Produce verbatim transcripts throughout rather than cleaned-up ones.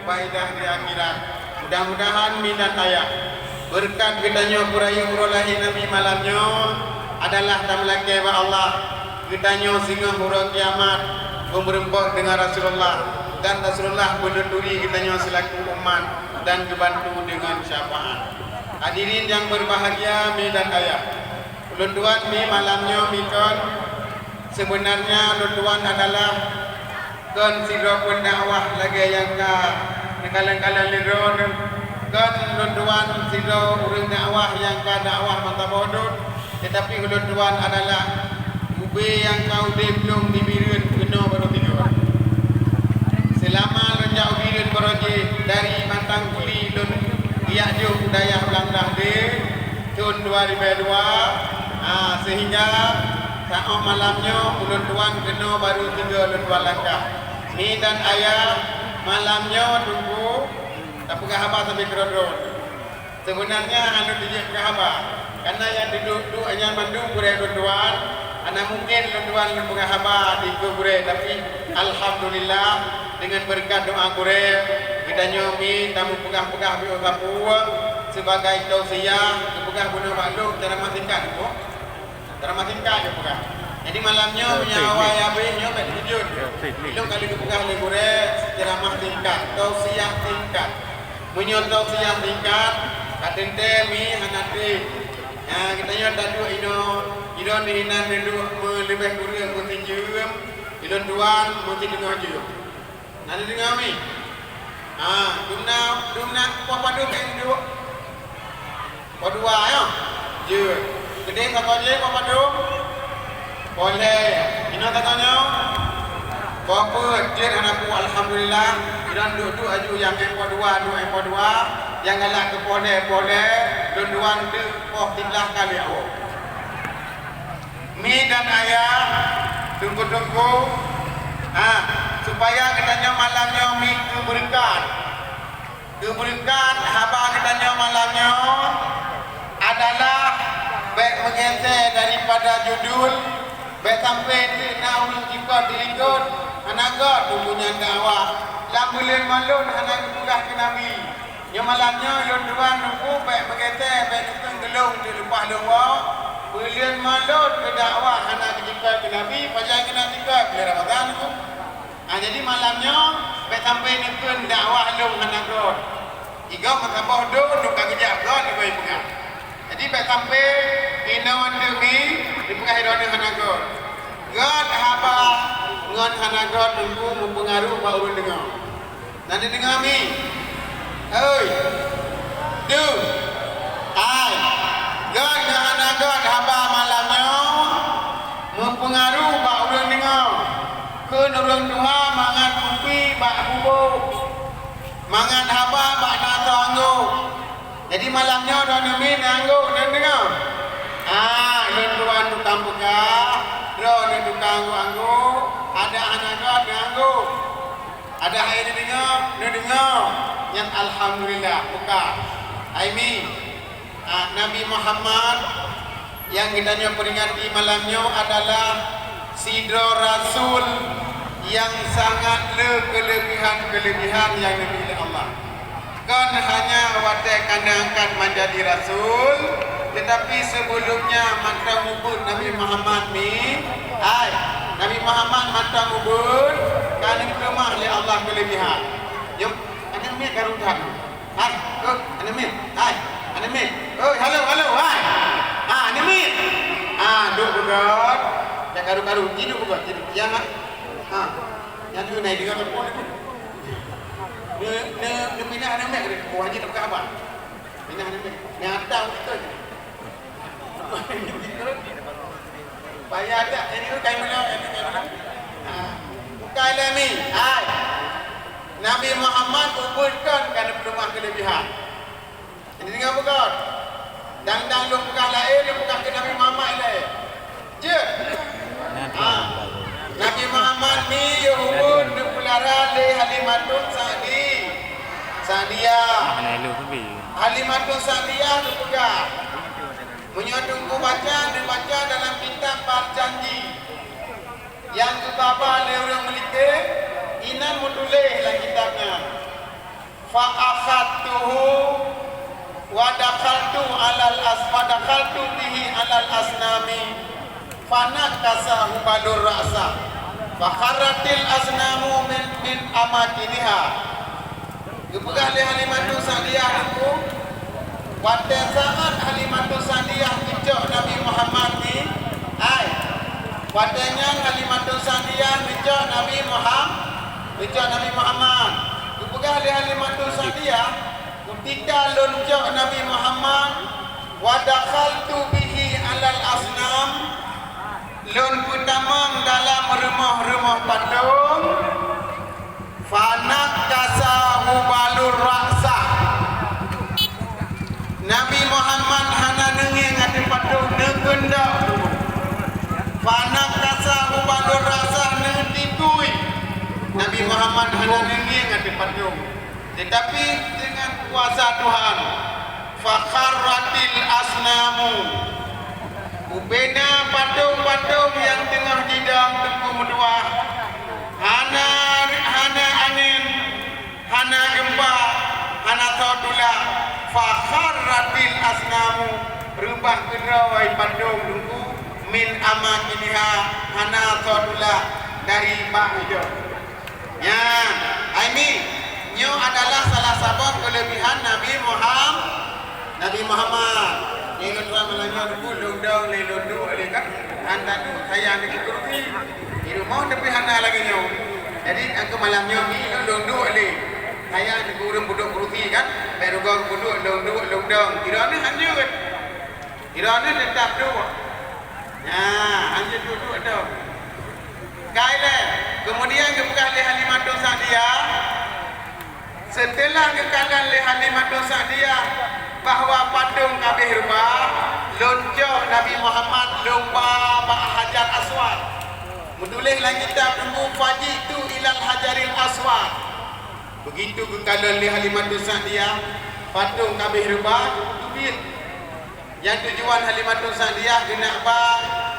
Faedah di akhirat. Mudah-mudahan mi dan ayah, beureukat geutanyoe peurayeuk uroe lahé Nabi malam nyoe adalah tameulakée bak Allah, geutanyoe singoh uroe kiamat, beumeureumpok deungon Rasulullah, dan Rasulullah beunuturi geutanyoe seulaku umat dan geubantu deungon syafaat. Hadirin nyang beubahgia mi dan ayah, ulôn tuan mi malam nyoe mi kon, seubeunarnya ulôn tuan adalah kon sidroe peundakwah lagée nyang ka neukalon-kalon lé droeneuh. Kon ulôn tuan sidroe ureuëng dakwah nyang ka dakwah meusaboh dum, teutapi ulôn tuan adalah ubé nyang ka udeb lom di Bireuen keunoe barô tiga. Seulama lôn jak u Bireuen barô jih, dari Batang Kuli lôn geujak jôh u dayah Blang Dahdé thon dua ribèe dua, ah, seuhingga saôh malam nyoe ulôn tuan keunoe barô tiga lôn tuan langkah. Mi dan ayah, malam nyoe Teungku tapeugah haba sabe keudroe-droe. Seubeunarnya hana teujeuet keu haba, kareuna nyang duduek-duek nyan mandum gurée lôn tuan, hana mungken lôn tuan lôn peugah haba dikeue gurée, tapi alhamdulillah, deungon beureukat doá gurée, geutanyoe mi tameupeugah-peugah beusapeue sibagai tausiah, geupeugah bunoe bak lôn, ceramah singkat, Teungku. Ceramah singkat geupeugah. Jadi malam nyoe, meunyoe awai habéh nyoe, bèk teujeuet. Ilôn ka lheueh geupeugah lé gurée, ceramah singkat, tausiah singkat. Meunyoe tausiah singkat, ka teuntée mi hana treb. Nyan, geutanyoe taduek inoe, inoe inan neuduek meuleubeh kureueng meusijeum, ilôn tuan meusideungoe jeuem. Na neudeungoe mi? Ha, dumna, dumna poh padum neuduek? Poh dua, nyoe? Jeuet. Keudeh sagoe jih poh padum? Poh lhée. Inoe sagoe nyoe? Poh peuet. Jeuet hana peue, alhamdulillah. Inan duek-duek aju nyang ék poh dua, duek ék poh dua. Nyang galak keu poh lhée, poh lhée. Lôn tuan teuk poh siblaih kali awak. Mi dan ayah, teungku-teungku, ha, supaya geutanyoe malam nyoe mi keu beureukat. Keu beureukat haba geutanyoe malam nyoe adalah bèk meugeusée daripada judul, bèk sampoe teuk na ureuëng jikot dilikot, hana göt buku nyan dakwah. Lam buleuen malon hana geupeugah keu Nabi. Nyoe malam nyoe lôn tuan Teungku bèk meugeusée, bèk neukheun geulong di leupah lôn woe. Buleuen malon keu dakwah hana geujikot keu Nabi, pajan keunan jikot buleuen Ramadhan, Teungku. Ah, jadi malam nyoe bèk sampoe neukheun dakwah lôn hana göt. Igoe meusaboh dum ka geujak göt igoe peugah. Jadi bèk sampoe inoe teumi dipeugah droeneuh hana göt. Göt haba ngon hana göt Teungku meupeungaruh bak ureuëng deungoe. Na neudeungoe mi? Hoi. Dum. Hai. Göt ngon hana göt haba malam nyoe meupeungaruh bak ureuëng deungoe. Kheun ureuëng tuha mangat kupi bak bubôk, mangat haba bak na soe anggô. Jadi malam nyoe droeneuh mi neuanggô, neudeungoe? Ah, lôn tuan tukang peugah, droeneuh tukang anggô-anggô, adak hana göt neuanggô. Adak hai neudeungoe, neudeungoe. Nyan alhamdulillah, buka. Hai mi, ah, Nabi Muhammad nyang geutanyoe peuringati malam nyoe adalah sidroe rasul nyang sangat le keuleubihan-keuleubihan nyang neubri lé Allah. Kon hanya watée ka neuangkat manjadi rasul, teutapi sibeulom nyan mantong ubit Nabi Muhammad mi, hai, Nabi Muhammad mantong ubit ka neupeuleumah lé Allah keuleubihan. Nyoe, aneuk miet karu that. Hai, oh, aneuk miet. Hai, aneuk miet. Oi, halo, halo, hai. Ha, aneuk miet. Ha, duek beugöt. Jak karu-karu, jiduek beugöt, jiduek. Nyang, ha. Nyang tu naik dengan telepon tu. Ni, ni, ni pindah aneuk miet ke? Oh, haji tak apa. Pindah aneuk miet. Ni ada betul. Payah tak? Ini tu kain mana? Ini kain mana? Ha. Bukan lah ni. Hai. Nabi Muhammad ubit kan kerana perumahan kelebihan. Jadi dengar beugöt. Dang-dang lôn peugah laén, lôn peugah keu Nabi Muhammad laén. Jeuet? Nabi Ha. Muhammad. Nabi Muhammad ni yôh ubit neupeulara lé Halimatun Sa'di-, Sa'diyah. Mana elok tu, Bi? Halimatun Sa'diyah geupeugah, meunyoe Teungku baca, neubaca dalam kitab Barjanji nyang geubaba lé ureuëng Meulike, inan meutuléh lam kitab nyan. Fa akhadtuhu wa dakhaltu alal as-, wa dakhaltu bihi alal asnami, fa nakasa hubalur ra'sa, fa kharratil asnamu min, min amakiniha. Geupeugah lé Halimatus Sa'diyah Teungku, watée saát Halimatus Sa'diyah geucok Nabi Muhammad nyan, ai, watée nyan Halimatus Sa'diyah geucok Nabi Muham-, geucok Nabi Muhammad. Geupeugah lé Halimatus Sa'diyah, "Kutita lôn cok Nabi Muhammad, wa dakhaltu bihi alal asnam, lôn peutamong dalam rumoh-rumoh patong, fa nakasa hubalur ra'sa." Nabi Muhammad hana neungieng ateueh patong, neukeundok. Fa nakasa hubalur ra'sa, neutikui. Nabi Muhammad hana neungieng ateueh patong. Tetapi dengan kuasa Tuhan, fa kharratil asnamu. Bubena patong-patong nyang teungoh jidong Teungku meutuwah, hana, hana angén, hana geumpa, hana soe tulak. Fa kharratil asnamu, reubah keudroe patong Teungku, min amakiniha, hana soe tulak dari bak idong. Nyan, hai mi, nyoe adalah salah saboh keulebihan Nabi Muham-, Nabi Muhammad. Nyoe lôn tuan malam nyoe Teungku lôn dong lé lôn duek lé kan. Hana duek sayang di kursi. Di rumoh tapi hana lagée nyoe. Jadi, nyang keu malam nyoe mi lôn, lôn duek lé. Sayang di ureuëng peuduek kursi kan. Bèk rugoe peuduek lôn duek lôn dong. Droeneuh hanjeuet. Droeneuh teutap duek. Nah, hanjeuet duek-duek dong. Ka ilée, keumudian geupeugah lé Halimatus Sa'diyah, seuteulah geukalon lé Halimatus Sa'diyah bahwa patong ka abéh reubah, lôn cok Nabi Muhammad lôn ba bak Hajar Aswad. Meutuléh lam kitab Teungku, "Faji'tu ilal Hajaril Aswad." Beugitu geukalon lé Halimatus Sa'diyah, patong ka abéh reubah, teubiet. Nyang tujuan Halimatus Sa'diyah geuneuk ba,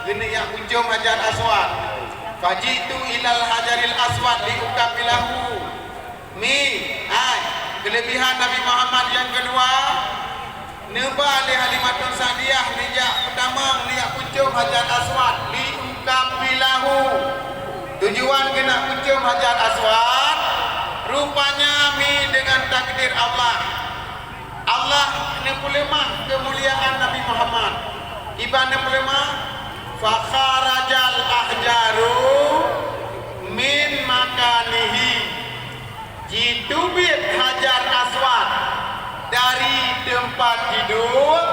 geuneuk jak pucom Hajar Aswad. Faji'tu ilal Hajaril Aswad li uqabbilahu. Mi, hai, keulebihan Nabi Muhammad nyang keudua, neuba lé Halimatus Sa'diyah neujak peutamong, neujak pucom Hajar Aswad li uqabbilahu. Tujuan geuneuk pucom Hajar Aswad, rupanya mi deungon takdir Allah. Allah neupeuleumah keumuliaan Nabi Muhammad. Kiban neupeuleumah, "Fakharajal ahjaru min makanihi." Jiteubiet Hajar Aswad dari teumpat jiduek,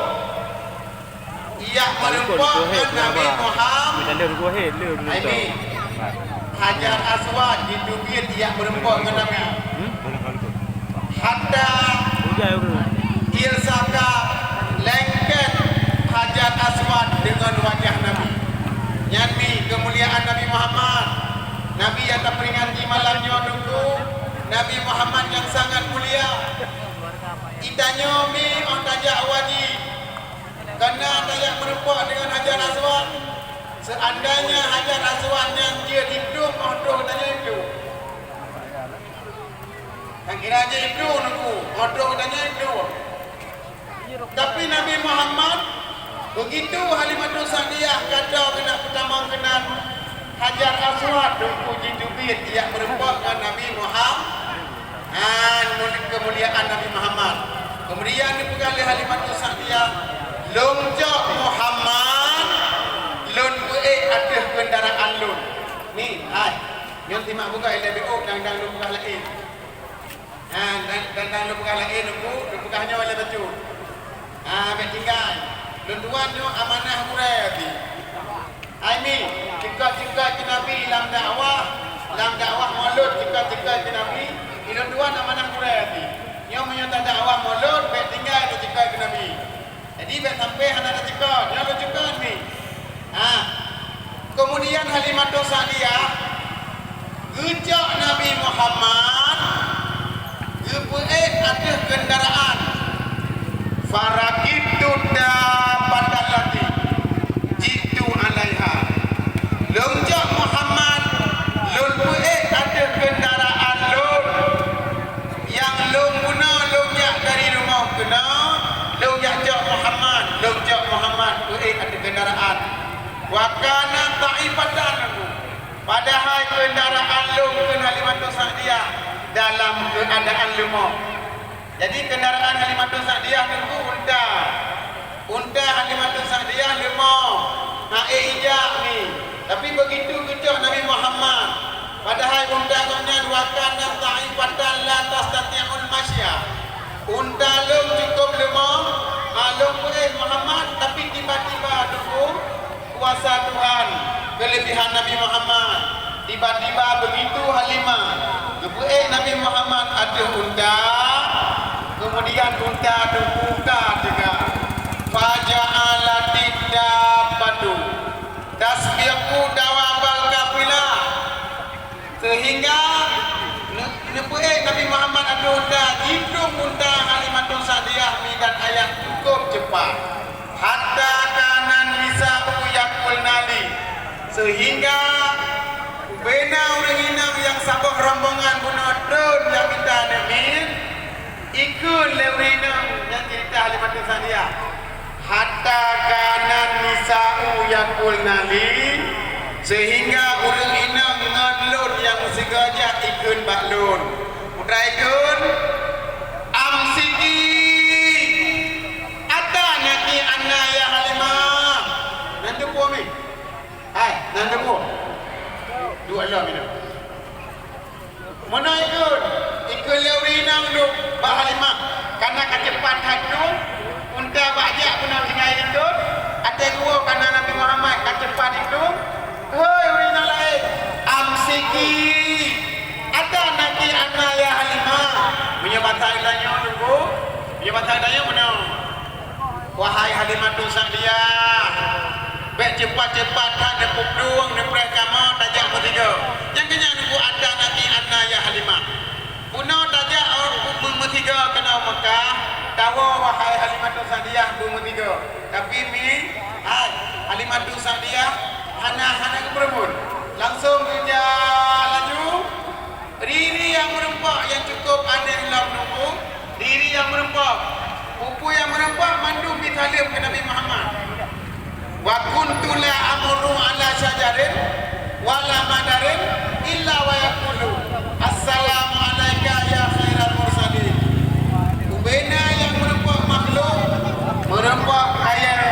ijak meurumpok ngon Nabi Muhammad. Hai mi, Hajar Aswad jiteubiet ijak meurumpok ngon Nabi. Hatta ilsaka, lengket Hajar Aswad deungon wajah Nabi. Nyan mi keumuliaan Nabi Muhammad. Nabi nyang tapeuingat di malam nyoe Teungku, Nabi Muhammad nyang sangat mulia. Geutanyoe mi óh tajak u haji, kana tajak meurumpok deungon Hajar Aswad. Seuandainya Hajar Aswad nyan jeuet hidup, óh troh tanyoe hidup. Nyang kira jeuet hidup Teungku, óh troh tanyoe hidup. Tapi Nabi Muhammad, beugitu Halimatus Sa'diyah ka troh keuneuk peutamong keunan Hajar Aswad, Teungku jiteubiet ijak meurumpok ngon Nabi Muhammad. Nyan mul-, keumuliaan Nabi Muhammad. Keumudian geupeugah lé Halimatus Sa'diyah, "Lôn cok Muhammad, lôn peuék ateueh keundaraan lôn." Ni, hai. Nyoe simak buka ilée B O, dang-dang lôn peugah laén. Ha, dan, dan, dan lôn peugah laén Teungku, lôn peugah nyoe lé bacut. Ha, bèk tinggai. Lôn tuan nyoe amanah gurée pih. Hai mi, ceukat-ceukat keu Nabi lam dakwah, lam dakwah mulod ceukat-ceukat keu Nabi, di lôn tuan amanah gurée pih. Nyoe meunyoe tadakwah mulod, bèk tinggai taceukat keu Nabi. Jadi, bèk sampai hana taceukat. Nyoe lôn ceukat mi. Ha. Keumudian Halimatus Sa'diyah geucok Nabi Muhammad geupeuék ateueh keundaraan. Farakibtu dabbatallati ji'tu 'alaiha. Lôn cok Muhammad, lôn peuék ateueh keundaraan lôn nyang lôn Wa kanat dha'ifatan, padahai keundaraan lôn, kheun Halimatus Sa'diyah, dalam keuadaan leumoh. Jadi, keundaraan Halimatus Sa'diyah teungku unta. Unta Halimatus Sa'diyah leumoh, hana ék ijak mi. Tapi beugitu geucok Nabi Muhammad, padahai unta gobnyan wa kanat dha'ifatan la tastati'ul masya. Unta lôn cukôp leumoh, ah, lôn peuék Muhammad, tapi tiba-tiba teungku, kuasa Tuhan, keulebihan Nabi Muhammad. Tiba-tiba beugitu Halimah geupeuék Nabi Muhammad ateueh unta, keumudian unta teubuka teuga. Faja'alatid dabbatu tasbiqu dawabal qafilah. Seuhingga ne-, neupeuék Nabi Muhammad ateueh unta, jidong unta Halimatus Sa'diyah mi dan ayah cukôp cepat. Hatta kanan nisa'u yaqulna li, seuhingga bubena ureuëng inong nyang saboh rombongan bunoe trôn nyang mita aneuk miet, ikheun lé ureuëng inong nyang ceurita Halimatus Sa'diyah. Hatta kanan nisa'u yaqulna li, seuhingga ureuëng inong ngon lôn nyang meusigoe jak ikheun bak lôn. Peue ikheun, "Amsiki, ata naki anna ya Halimah." Nan teupeue mi? Hai, nan teupeue? Duek lom inong. Meunoe ikheun, ikheun lé ureuëng inong nyoe bak Halimah, kana ka cepat that nyoe, unta bak jak bunoe tinggai likot, até geuwoe kana Nabi Muhammad ka cepat itu. Hei ureuëng inong laén, amsiki, ata naki anna ya Halimah. Meunyoe basa geutanyoe teungku, meunyoe basa geutanyoe meunoe. Wahai Halimatus Sa'diyah, bék cepat-cepat that neupeudueng neupreh kamoe tajak meusigoe. Nyang keunyan nunggu ata naki anna ya Halimah. Bunoe tajak, oh, meu-, meusigoe keunoe Meukah, tawoe wahai Halimatus Sa'diyah beumeusigoe. Tapi mi, hai, Halimatus Sa'diyah hana, hana geupeureumeun. Langsong geujak laju. Riri nyang meurumpok nyang cukôp aneh lom nunggu, riri nyang meurumpok. Peue-peue nyang meurumpok mandum jisaleuem keu Nabi Muhammad. Wa kuntu la amurru ala syajarin wala madarin illa wa yaqulu, "Assalamu alaika ya khairal mursalin." Bubena nyang meurumpok makhluk, meurumpok kayèe,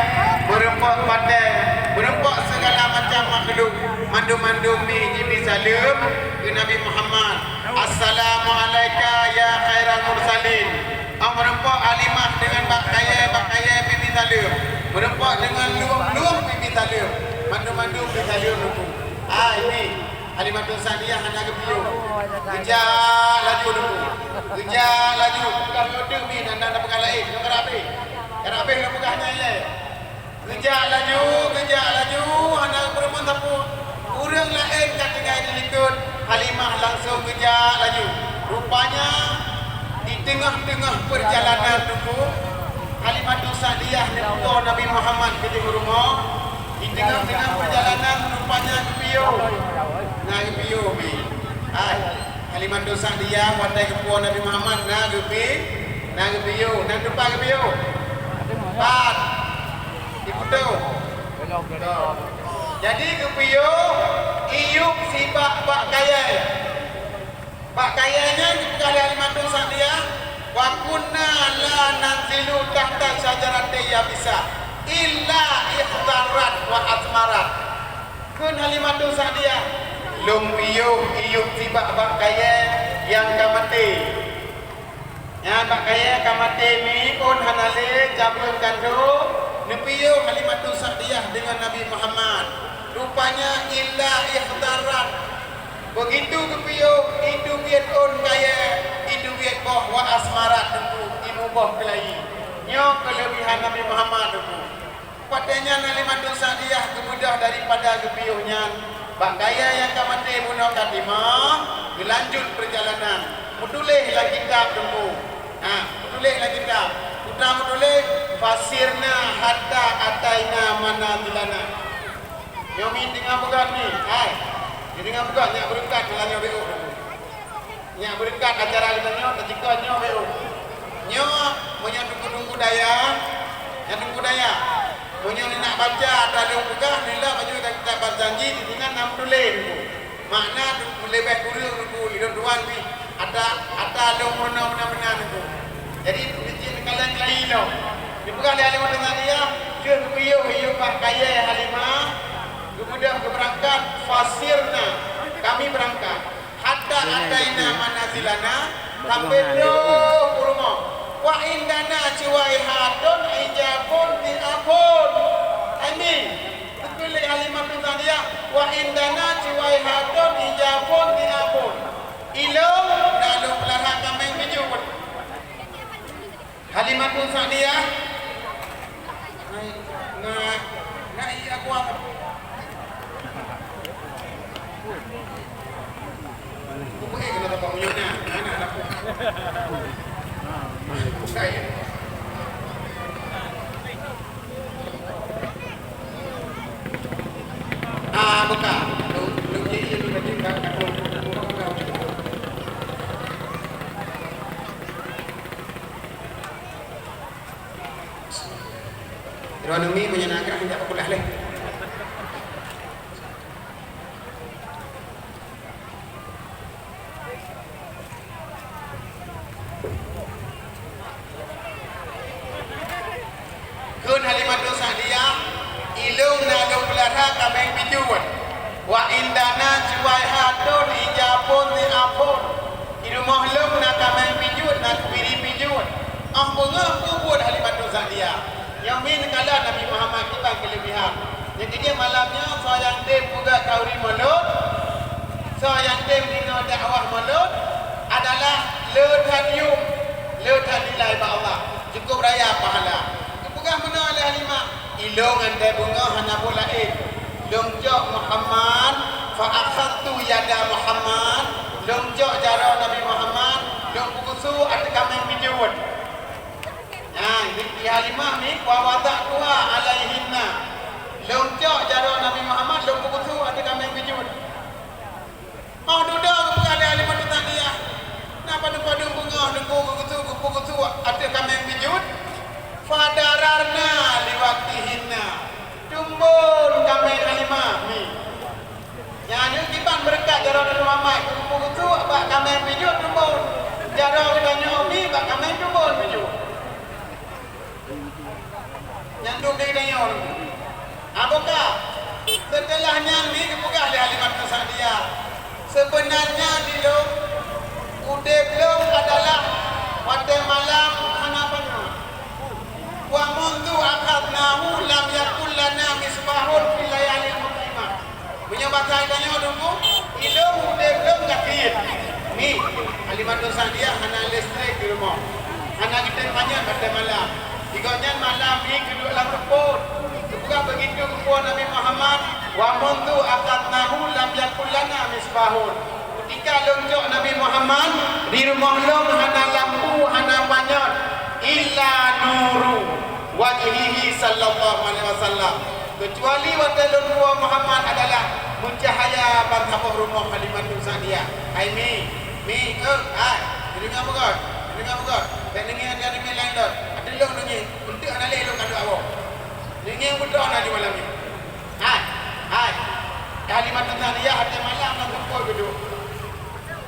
meurumpok batèe, meurumpok sigala macam makhluk, mandum-mandum mi jibi saleuem keu Nabi Muhammad. "Assalamu alaika ya khairal mursalin." Oh, meurumpok Halimah deungon bak kayèe, bak kayèe pipi saleuem. Meurumpok deungon lueng, lueng pipi saleuem. Mandum-mandum pipi saleuem nunggu. Ah, ini Halimatus Sa'diyah hana geupiôh. Geujak laju nunggu. Geujak laju. Bukan nyoe teuk mi, nan, nan, nan peugah laén. Nyoe ka habéh. Ka habéh nyoe peugah nyan ilèe. Geujak laju, geujak laju, hana geupeureumeun sapeue. Ureueng laén ka tinggai di likot, Halimah langsong geujak laju. Rupanya, di teungoh-teungoh peurjalanan nunggu, Halimatus Sa'diyah neututoe Nabi Muhammad keudéh u rumoh. Di teungoh-teungoh peurjalanan, rupanya geupiôh. Na geupiôh mi. Hai, Halimatus Sa'diyah watèe geupuwoe Nabi Muhammad na geupi-, na geupiôh. Na teumpat geupiôh. Pat. Di Puto. Jadi geupiôh, iyup sibak bak kayèe. Bak kayèe nyan geupeugah lé Halimatus Sa'diyah, "Wa kunna la nanzilu tahta syajaratin yabisah illa ikhdarrat wa asmarat." Kheun Halimatus Sa'diyah, "Lôn piôh iyup sibak bak kayèe nyang ka maté." Nyan bak kayèe ka maté mi ôn hana lé, cabeueng kandô, neupiôh Halimatus Sa'diyah deungon Nabi Muhammad. Rupanya illa ikhdarrat. Beugitu geupiôh, iteubiet ôn kayèe, iteubiet boh wa asmarat teungku, imuboh keulayi. Nyoe keuleubihan Nabi Muhammad teungku. Watèe nyan Halimatus Sa'diyah geubeudôh daripada geupiôh nyan, bak kayèe nyang ka maté bunoe ka timoh, geulanjut peurjalanan. Meutuléh lam kitab teungku. Ha, meutuléh lam kitab. Peue meutuléh, "Fasirna hatta ataina manazilana." Nyoe mi deungon peugah mi, hai. Deungon peugah nyak beureukat malam nyoe beuh. Nyak beureukat acara geutanyoe, teucikon nyoe beuh. Nyoe, meunyoe Teungku-teungku Dayah, nyan Teungku Dayah. Meunyoe neunak baca ata lôn peugah, neulak bak kitab Barzanji, disinan na meutuléh Teungku. Makna leubeh kureueng Teungku, ilôn tuan pih ata, ata lôn meurunoe meunan-meunan Teungku. Jadi, neucit neukalon keuhai lom. Neupeugah lé Halimah Sa'diyah, lheueh geupiôh yub bah kayèe Halimah, geubeudôh geubeurangkat, fasirna, kami beurangkat. Hatta ataina manazilana, sampai troh u rumoh. Wa indana juwaihatun ijabun dhi'afun. Amin. Beutôi lé Halimah Sa'diyah, wa indana juwaihatun ijabun dhi'afun. Ilôn na lôn peulara kaméng bijut. Halimatun Sa'diyah. Hai, na, na iya kuat. Buku eh kena dapat punya na, na, na, na. Bukai. Ah, buka. Lu, lu, lu, lu, lu, lu, lu, lu, lu, lu, lu. Droeneuh mi meunyoe na grah jak peukulah lé. Kheun Halimatun Sa'diyah, "Ilôn na lôn peulara kaméng bijut. Wa indana juwaihatun ijabun dhi'afun." Di rumoh lôn na kaméng bijut, na keubiri bijut. Óh beungoh peue buet Halimatun Sa'diyah. Nyoe mi neukalon Nabi Muhammad kiban keuleubihan. Nyang keujeuet malam nyoe, soe nyang tem peugöt khanduri mulod, soe nyang tem deungoe dakwah mulod adalah le that yum, le that nilai bak Allah. Cukup raya pahala. Geupeugah meunoe lé Halimah, "Ilôn ngon dai beungoh hana boh laén. Lôn cok Muhammad, fa akhadtu yada Muhammad, lôn cok jaroe Nabi Muhammad, lôn peugeusu ateueh kaméng bijut." Nyan, di Halimah mi, "Wa wada'tuha alaihinna." Lôn cok jaroe Nabi Muhammad, lôn peugeusu ateueh kaméng bijut. Óh dudoe geupeugah lé Halimatun Sa'diyah, na padub-padub beungoh Teungku geusu, geupeugeusu ateueh kaméng bijut. Fadararna liwaqtihinna. Tumbon kaméng Halimah mi. Nyan nyoe kiban beureukat jaroe Nabi Muhammad, geupeugeusu bak kaméng bijut tumbon. Jaroe geutanyoe mi bak kaméng tumbon bijut. Nyan dum di geutanyoe. Abu ka. Seuteulah nyan mi geupeugah lé Halimatun Sa'diyah, "Seubeunanya di lôn, udeb lôn adalah watée malam hana panyöt. Wa mundzu akhadnahu lam yakul lana misbahun fil layalil muzlimah." Meunyoe basa geutanyoe Teungku, ilôn udeb lôn gasien. Mi, Halimatun Sa'diyah hana listrik di rumoh. Hana geutem panyöt watée malam. Di gobnyan malam mi geuduek lam rumpot. Geupeugah begitu geupeue Nabi Muhammad, "Wa mundzu akhadnahu lam yakul lana misbahun." Keutika lôn cok Nabi Muhammad, di rumoh lôn hana lampu, hana panyöt, illa nuru wajhihi sallallahu alaihi wasallam. Keucuali watée lôn woe Muhammad adalah meucahya ban saboh rumoh Halimatun Sa'diyah. Hai mi, mi, eh, hai, neudeungoe beugöt, neudeungoe beugöt. Bék neungieng até aneuk miet laén lôn. Ateueh lôn neungieng, eunteuk hana lé lôn kalon awak. Neungieng beutôi na di malam nyoe. Hai, hai. Halimatun Sa'diyah até malam lam rumpot geuduek.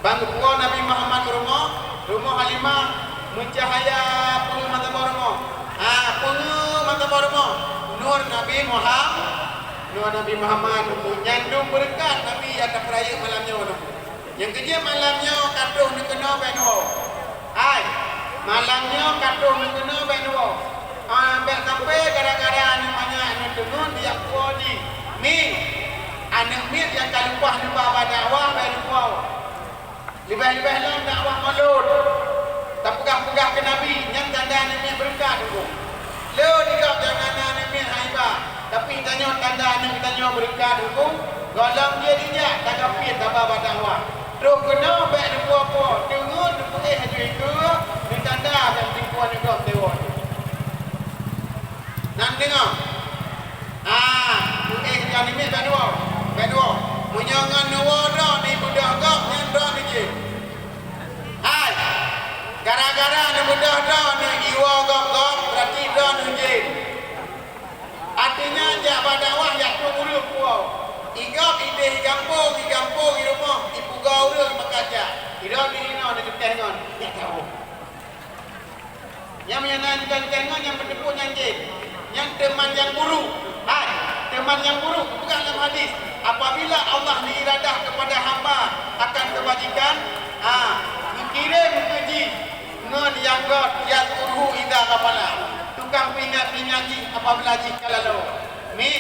Ban geupuwoe Nabi Muhammad u rumoh, rumoh Halimah meucahya peungeuh mata boh rumoh. Ha, peungeuh mata boh rumoh. Nur Nabi Muhammad, nur Nabi Muhammad, nyan dum beureukat Nabi nyang tapeurayeuk malam nyoe. Nyang keujeuet malam nyoe ka troh neukeunoe bék neuwoe. Hai, malam nyoe ka troh neukeunoe bék neuwoe. Ah, bék sampoe gara-gara aneuk manyak neuteungeut di nyang puwoe jih. Mi, aneuk miet nyang ka leupah neuba bak dakwah bék neuwoe. Leubeh-leubeh lom dakwah mulod. Tapeugah-peugah keu Nabi, nyan tanda aneuk miet beureukat Teungku. Le di gob nyang hana aneuk miet hai ba, tapi tanyoe tanda aneuk tanyoe beureukat Teungku. Gohlom jeuet ijak tagapiet taba bak dakwah. Troh keunoe bék neupuwoe-puwoe, teungeut neupeuéh aju ikeue, neutanda bék meulingkue aneuk gob deungon. Nan deungoe. Ah, peuéh nyan nimiet bak dua. Bak dua. Meunyoe ngon neuwoe droeneuh beudôh gob, nyan droeneuh jén. Hai, gara-gara neubeudôh droeneuh iwoe gob-gob, beurati droeneuh jén. Di gampông, di gampông, di rumoh, di puga ureueng beukajak. Sidroe di inoe neucukéh ngon, jak tawoe. Nyang meunyoe na neucukéh ngon nyang meuteupeu nyan jén. Nyan teuman nyang buruk. Hai, teuman nyang buruk, geupeugah lam hadis, apabila Allah meuiradah kepada hamba akan kebajikan, ha, geukirém keu jih ngon nyang göt, yadhkuruhu idza ghafala, tukang peuingat-peuingat jih apabila jih ka lalo. Mi,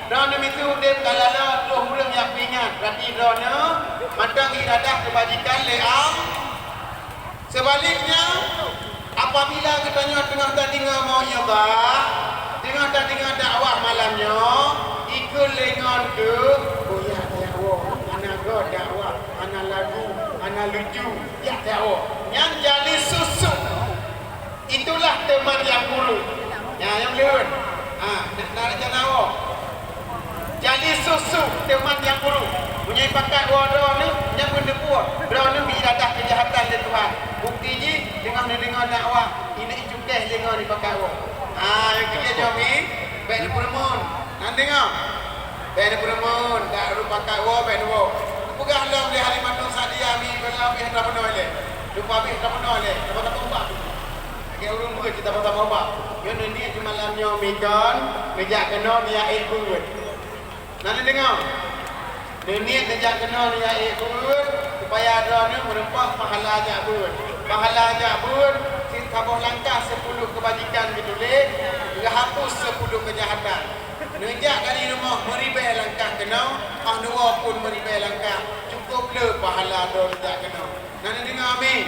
droeneuh miseue udeb ka lalo, troh ureueng nyang peuingat, berarti droeneuh mantong iradah keubajikan lé Allah. Seubaliknya, apabila geutanyoe teungoh tadeungoe mau'izah, teungoh tadeungoe dakwah malam nyoe, ikheun lé ngon keu, "Oh, jak tawoe, hana göt dakwah, hana lagu, hana lucu, jak tawoe." Nyan jalisus su'. Itulah teuman nyang buruk. Nyan nyang lheueh. Ha, nak, nak rencana woe. Jalisus su' teuman nyang buruk. Meunyoe pakat woe droeneuh, nyan peuneupue droeneuh meuiradah keujahatan lé Tuhan. Bukti jih, teungoh neudeungoe dakwah, ineuk icukéh lé ngon ipakat woe. Ha, nyang keu lhèe nyoe mi, bèk neupeureumeun. Nan deungoe. Bèk neupeureumeun, dak rupakat woe, bèk neuwoe. Geupeugah lom lé Halimatus Sa'diyah mi, bèk lom bèk tapeunoh ilèe. Rupa bèk tapeunoh ilèe, tapeunoh ilèe. Lagèe ureueng beuet cit tapeunoh ilèe. Nyoe neuniet di malam nyoe mi kon, neujak keunoe neujak ék beuet. Na neudeungoe? Neuniet neujak keunoe neujak ék beuet, supaya droeneuh meureumpok pahala jak beuet. Pahala jak beuet, cit saboh langkah seupuluh keubajikan geutuléh, geuhapus seupuluh keujahatan. Neujak dari rumoh meuribèe langkah keunoe, 'oh neuwoe pun meuribèe langkah, cukôp le pahala droe neujak keunoe. Na neudeungoe amin?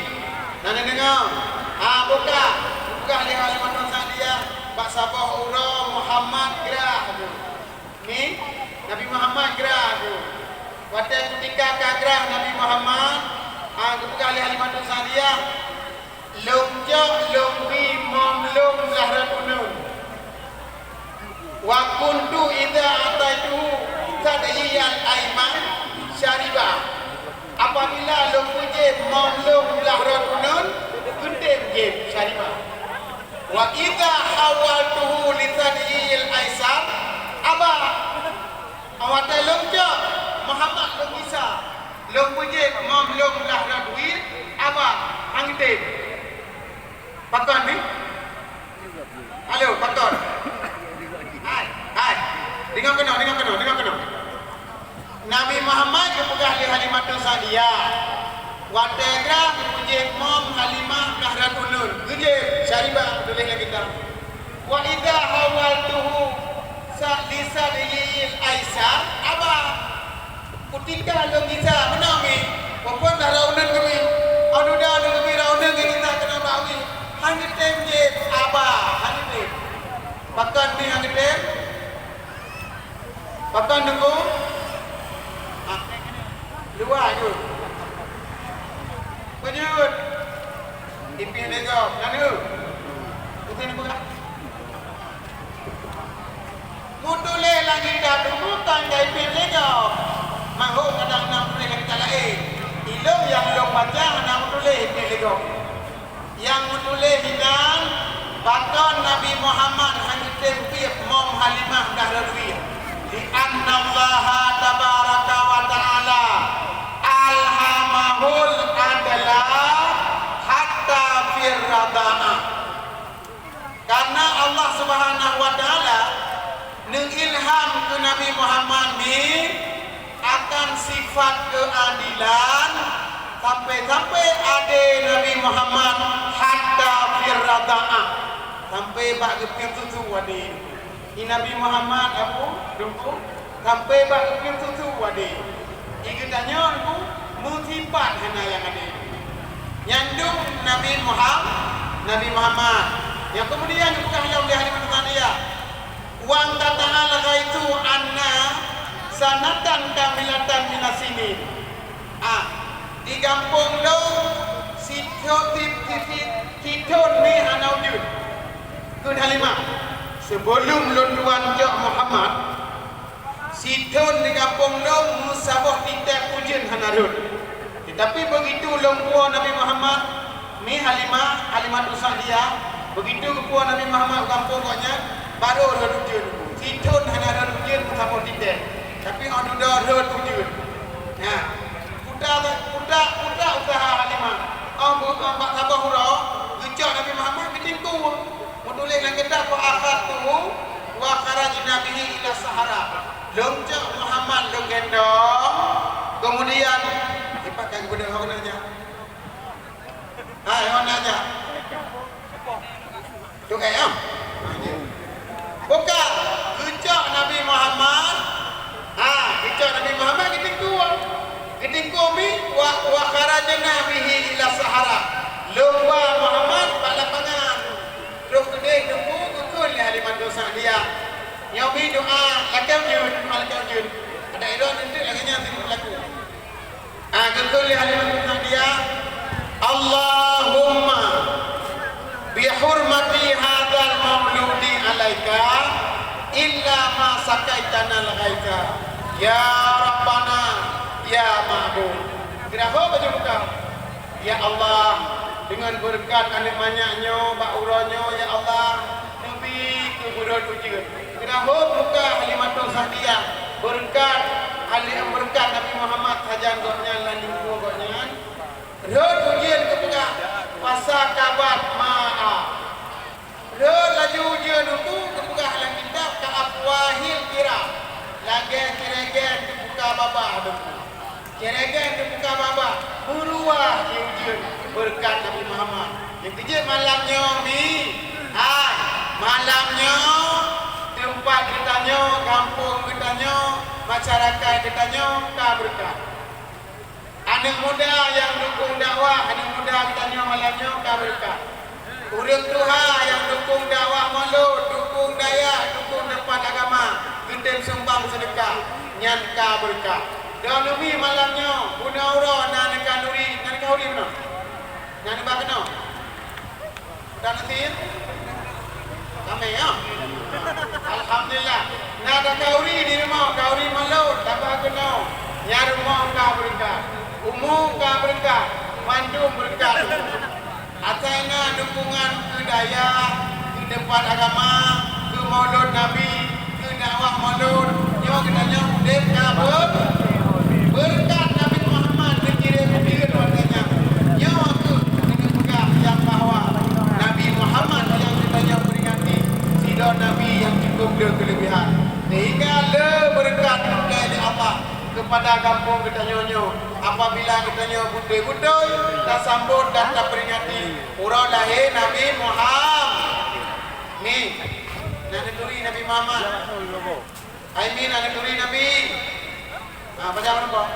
Na neudeungoe? Ha, buka! Buka lé Halimatus Sa'diyah bak saboh uroe Muhammad grah tu. Mi, Nabi Muhammad grah tu. Watèe kutika ka grah Nabi Muhammad, ha, geupeugah lé Halimatus Sa'diyah, Lôn cok, lôn bri mom lôn blah rot uneun. Wa kuntu idza a'taituhu sadyiyal aiman syariba. Apabila lôn peujeuet mom lôn blah rot uneun, geutem jieb syariba. Wa idza hawaltuhu li sadyiyil aisar, aba. Watèe lôn cok Muhammad lôn gisa, lôn peujeuet mom lôn blah rot wie, aba, han geutem. Pakon ni? Halo, pakon? Hai, hai. Deungö keunoe, deungö keunoe, deungö keunoe. Nabi Muhammad geupeugah lé Halimatus Sa'diyah, watèe grah geupeujeuet mom Halimah blah rot uneun, geujieb syariba, tuléh lam kitab. Wa idza hawaltuhu sa-, li sadyiyil aisar, aba. Kutika lôn gisa, meunan mi. Peue-peue dah rot uneun keu mi. Aduh dah, aduh keu mi rot uneun keu gisa keunoe bak mi. Han geutem jieb, aba, han geutem. Pakon mi han geutem? Pakon Teungku? Ah, luwa jeuet. Beujeuet. Ipieh lé gob, na neuk? Meutuléh lam kitab Teungku kon ka ipieh lé gob. Mahom kadang na meutuléh lam kitab laén. Ilôn nyang lôn baca hana meutuléh ipieh lé gob. Nyang meutuléh inan, pakon Nabi Muhammad han geutem piep mom Halimah blah rot wie? Li'annallaha tabaraka wa ta'ala alhamahul adla hatta fir radha'ah. Karena Allah Subhanahu wa Ta'ala neuilham keu Nabi Muhammad mi akan sifat keuadilan sampai-sampai adé Nabi Muhammad hatta fir radha'ah, sampai bak geupiep susu adé. Di Nabi Muhammad, Abu, Teungku, sampai bak geupiep susu adé. Di geutanyoe, Teungku, meusipat hana nyang adé. Nyan dum Nabi Muham-, Nabi Muhammad. Nyang keumudian geupeugah lom lé Halimah Sa'diyah, "Wa qata'al ghaitsu 'anna sanatan kamilatan minas sinin." Ah, di gampông lôn sithon, si-, si-, si-, sithon mi hana ujeuen. Kheun Halimah, "Sibeulom lôn tuan cok Muhammad, sithon di gampông lôn meusaboh titèe ujeuen hana rhot. Teutapi beugitu lôn puwoe Nabi Muhammad, mi Halimah, Halimatus Sa'diyah, beugitu geupuwoe Nabi Muhammad u gampông gobnyan, barô rhot ujeuen. Sithon hana rhot ujeuen meusaboh titèe." Tapi óh dudoe rhot ujeuen. Nah, puta, puta, puta useuha Halimah. Óh bu-, óh bak saboh uroe, geucok Nabi Muhammad geutingkue. Meutuléh lam kitab, "Fa akhadtuhu wa kharajna bihi ila sahara." Lôn cok Muhammad, lôn gendong. Kemudian, ipat ka geubeudôh, hana jak. Hai, hana jak. Tu kaya. Buka, geucok Nabi Muhammad. Ha, geucok Nabi Muhammad geutingkue. Geutingkue mi, wa, wa kharajna bihi ila sahara. Lôn ba Muhammad bak lapangan. Troh keudeh teungku geukheun lé Halimatus Sa'diyah. Nyoe mi doa lakée ujeuen, doa lakée ujeuen. Adak ilôn eunteuk lagée nyan teungku laku. Ah, geukheun lé Halimatus Sa'diyah, "Allahumma bi hurmati hadzal mauludi alaika illa ma saqaitanal ghaitsa, ya Rabbana, ya Ma'bud." Geurahô baju buka. Ya Allah, deungon beureukat aneuëk manyak nyoe bak uroe nyoe, ya Allah, neubi keu beurot ujeuen. Geurahô muka Halimatus Sa'diyah, beureukat, ahli beureukat Nabi Muhammad sajan gobnyan lam lingkue gobnyan. Rhot ujeuen geupeugah, "Fasakabat ma'a." Rhot laju ujeuen utu geupeugah lam kitab, "Ka afwahil qira." Lagée ciregen teubuka babah deungon. Ciregen teubuka babah, meuruah di ujeuen beureukat Nabi Muhammad. Nyang keujeuet malam nyoe mi, hai, malam nyoe teumpat geutanyoe, gampông geutanyoe, masyarakat geutanyoe ka beureukat. Aneuëk muda nyang dukong dakwah, aneuëk muda geutanyoe malam nyoe ka beureukat. Ureuëng tuha nyang dukong dakwah mulod, dukong dayah, dukong teumpat agama, geutem sumbang seudeukah, nyan ka beureukat. Droeneuh mi malam nyoe, bunoe uroe na neukhanduri, na neukhanduri bunoe? Na neuba keunoe? Dan nasi? Ramé, ya? Alhamdulillah. Na takhanduri di rumoh, khanduri mulod, taba keunoe. Nyan rumoh ka beureukat. Umu ka beureukat. Mandum beureukat. Asai na dukungan keu dayah, keu teumpat agama, keu mulod Nabi, keu dakwah mulod, nyoe geutanyoe udeb ka beu-, beureukat Nabi Muhammad geukirém ujeuen watée nyan. Nyoe kheueh keuneuk peugah nyang bahwa Nabi Muhammad nyang geutanyoe peuringati, sidroe Nabi nyang cukôp le keuleubihan. Sehingga le beureukat geukirém lé Allah keupada gampông geutanyoe nyoe. Apabila geutanyoe beutôi-beutôi tasambot dan tapeuringati uroe lahé Nabi Muhammad. Mi, na neuturi Nabi Muhammad. Hai mi, na neuturi Nabi. Ha, pajan meurumpok?